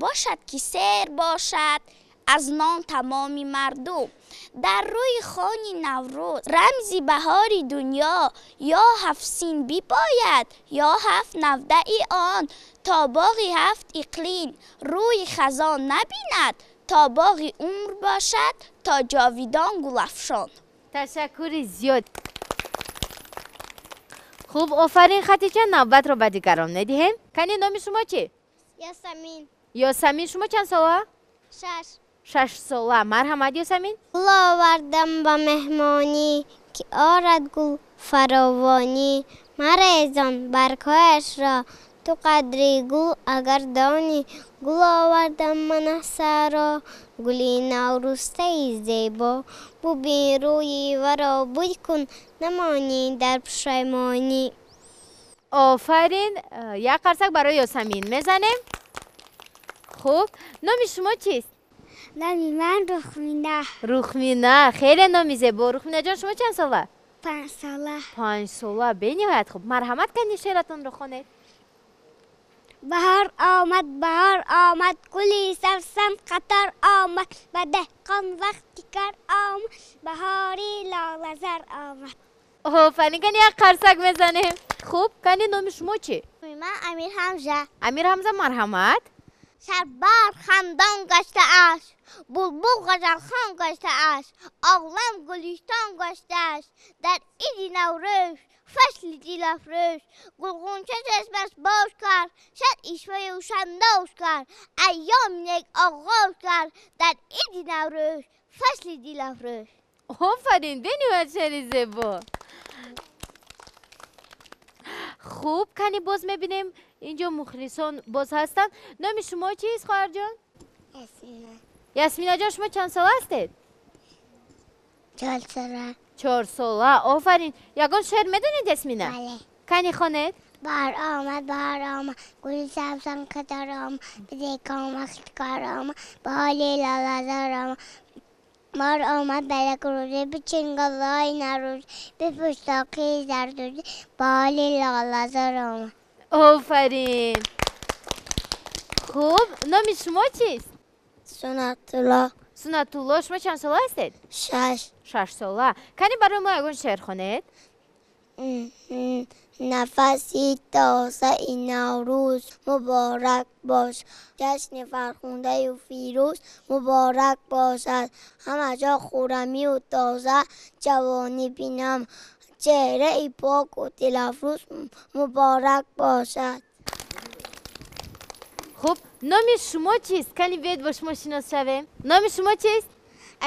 бошад ки сер бошад аз нон тамоми мардум. Дар рӯи хони Наврӯз рамзи баҳори дунё, ё ҳафт син бипояд, ё ҳафт навдаи он, то боғи ҳафт иқлим рӯи хазон набинад, то боғи умр бошад, то ҷовидон гулафшон. Ташаккури зиёд. Хуб, офарин, Хатича. Навбатро ба дигарон медиҳем. Кани, номи шумо чӣ? Ясамин. Ёсамин, шумо чанд сола? 6. 6 сола. Марҳамат, Ёсамин. Гул овардам ба меҳмонӣ, ки орад гул фаровонӣ. Марезон баргҳояшро, ту қадри гул агар донӣ. Гул овардам ман аз саҳро, гули наврӯзтаи зебо. Бубин рӯи варо, бӯй кун, намонӣ дар пушаймонӣ. Офарин, як қарсак барои Ёсамин мезанем. Хуб, номи шумо чист? Номи ман Рухмина. Рухмина, хеле номи зебо. Рухминаҷон, шумо чанд сола? 5 сола. 5 сола, бениҳоят хуб. Марҳамат, кани шеъратонро хонед. Баҳор омад, баҳор омад, гули савсан қатор омад, ба деҳқон вақти кор омад, баҳори лолазор омад. Офарин, кани як қарсак мезанем. Хуб, кани номи шумо чӣ? Ман Амир Ҳамза. Амир Ҳамза, марҳамат. Сарбарг хандон гаштааст, булбул ғазалхон гаштааст, олам гулистон гаштааст. Дар иди Наврӯз, фасли дилафрӯз, гулғунча чашмаш боз кард, шад ишваю шандоз кард, айёми нек оғоз кард. Дар иди Наврӯз, фасли дилафрӯз. Офарин, бениҳоят шеъри зебо. Хуб, кани боз мебинем, инҷо мухлисон боз ҳастанд. Номи шумо чист, хоҳарҷон? Ясминаҷон, шумо чанд сола ҳастед? 4 сола. 4 сола, офарин. Ягон шеър медонед, Ясмина? Бале. Кани хонед. Баҳор омад, баҳор омад, гули савсан қатор омад, ба деҳқон вақти кор омад, баҳори лолазор омад. Баҳор омад ба як рӯзе, бичин гулҳои наврӯзӣ, бипӯш тоқии зардӯзӣ, баҳори лолазор омад. Офарин. Хуб, номи шумо чист? Сунатулло. Сунатулло, шумо чанд сола ҳастед? 6. 6 сола. Кани барои мо ягон шеър хонед. Нафаси тозаи Наврӯз муборак бош, ҷашни фархундаю фирӯз муборак бошад. Ҳама ҷо хуррамию тоза ҷавонӣ бинам, чеҳраи поку дилафрӯз муборак бошад. Хуб, номи шумо чист? Кани биёед, бо шумо шинос шавем. Номи шумо чист?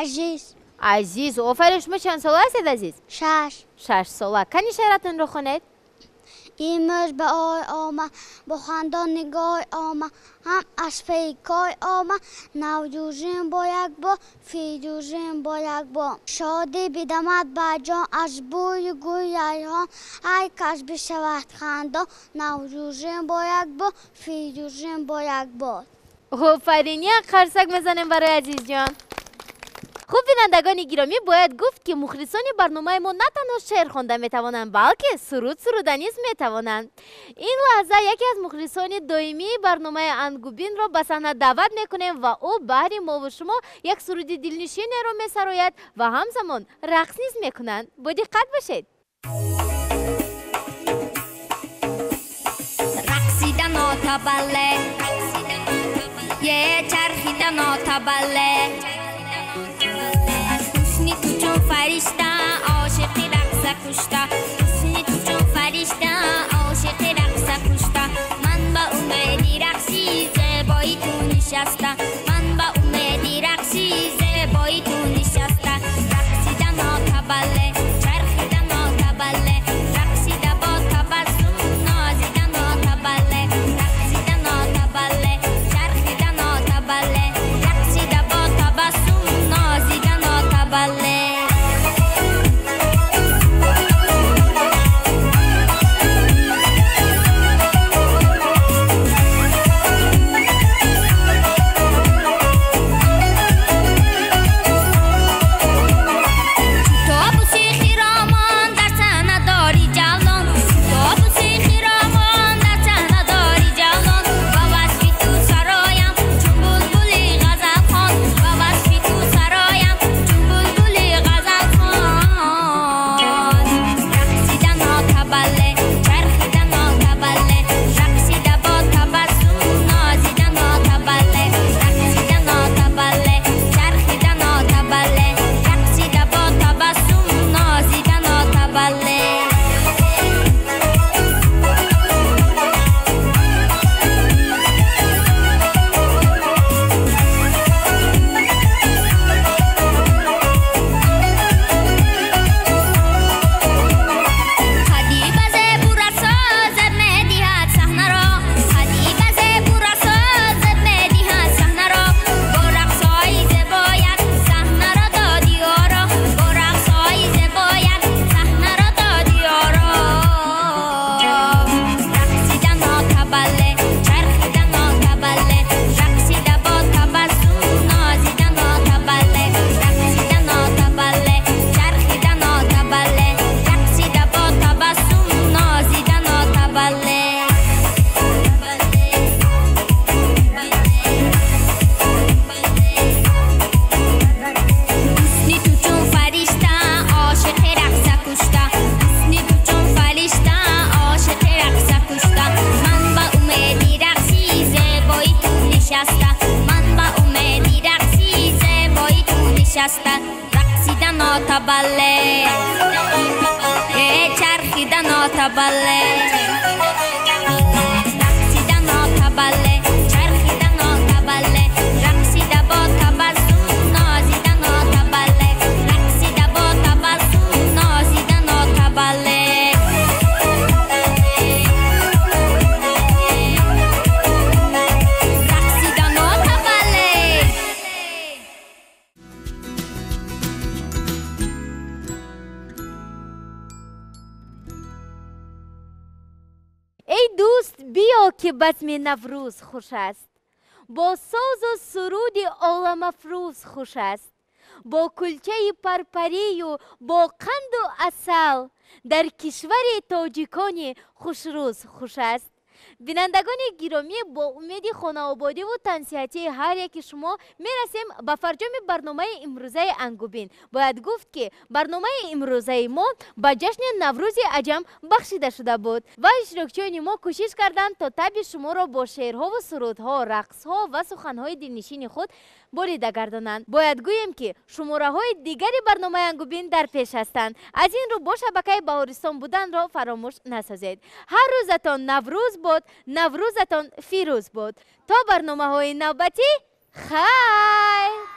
Азиз. Азиз, офарин. Шумо чанд сола ҳастед, Азиз? 6. 6 сола. Кани шеъратонро хонед. Имрӯз ба ой омад, бо хандон нигоҳ омад, ҳам аз паи кой омад. Навҷӯзем бо як бор, фирӯзем бо як бор. Шодӣ бидамад ба ҷон аз бӯи гули райҳон, ҳар кас бишавад хандон. Навҷӯзем бо як бор, фирӯзем бо як бор. Офарин, як қарсак мезанем барои Азизҷон. Хуб, бинандагони гиромӣ, бояд гуфт, ки мухлисони барномаи мо на танҳо шеър хонда метавонанд, балки суруд суруда низ метавонанд. Ин лаҳза яке аз мухлисони доимии барномаи Ангубинро ба саҳна даъват мекунем ва ӯ баҳри мову шумо як суруди дилнишинеро месарояд ва ҳамзамон рақс низ мекунанд. Бо диққат бошед. ناتبله یه چرخیده ناتبله حسنی تو چون فرشته عاشقی رقص کشته حسنی تو چون فرشته عاشقی رقص کشته من با امیدی رقصی زیبایی تو نشسته من با امیدی رقصی زیبایی تو نشسته رقصیده ناتبله چرخیده ناتبله رقصیده با تبسم نازیده ناتبله رقصیده ناتبله چرخیده ناتبله رقصیده با تبسم نازیده ناتبله. رقصیده ناتبله چرخیده ناتبله رقصیده ناتبله چرخیده ناتبله رقصیده با تبسم نازیده ناتبله رقصیده با تبسم نازیده ناتبله. که بزم نوروز خوش است، با ساز و سرود عالم افروز خوش است، با کلچه پرپری و با قند و عسل در کشور تاجیکان خوشروز خوش است. бинандагони гиромӣ, бо умеди хонаободиву тансиҳатии ҳар яки шумо мерасем ба фарҷоми барномаи имрӯзаи Ангубин. Бояд гуфт, ки барномаи имрӯзаи мо ба ҷашни Наврӯзи аҷам бахшида шуда буд ва иштирокчиёни мо кӯшиш карданд, то таби шуморо бо шеърҳову сурудҳо, рақсҳо ва суханҳои дилнишини худ болида гардонанд. Бояд гӯем, ки шумораҳои дигари барномаи Ангубин дар пеш ҳастанд. Аз ин рӯ бо шабакаи Баҳористон буданро фаромӯш насозед. Ҳар рӯзатон Наврӯз бод, Наврӯзатон фирӯз бод. То барномаҳои навбатӣ, хайр.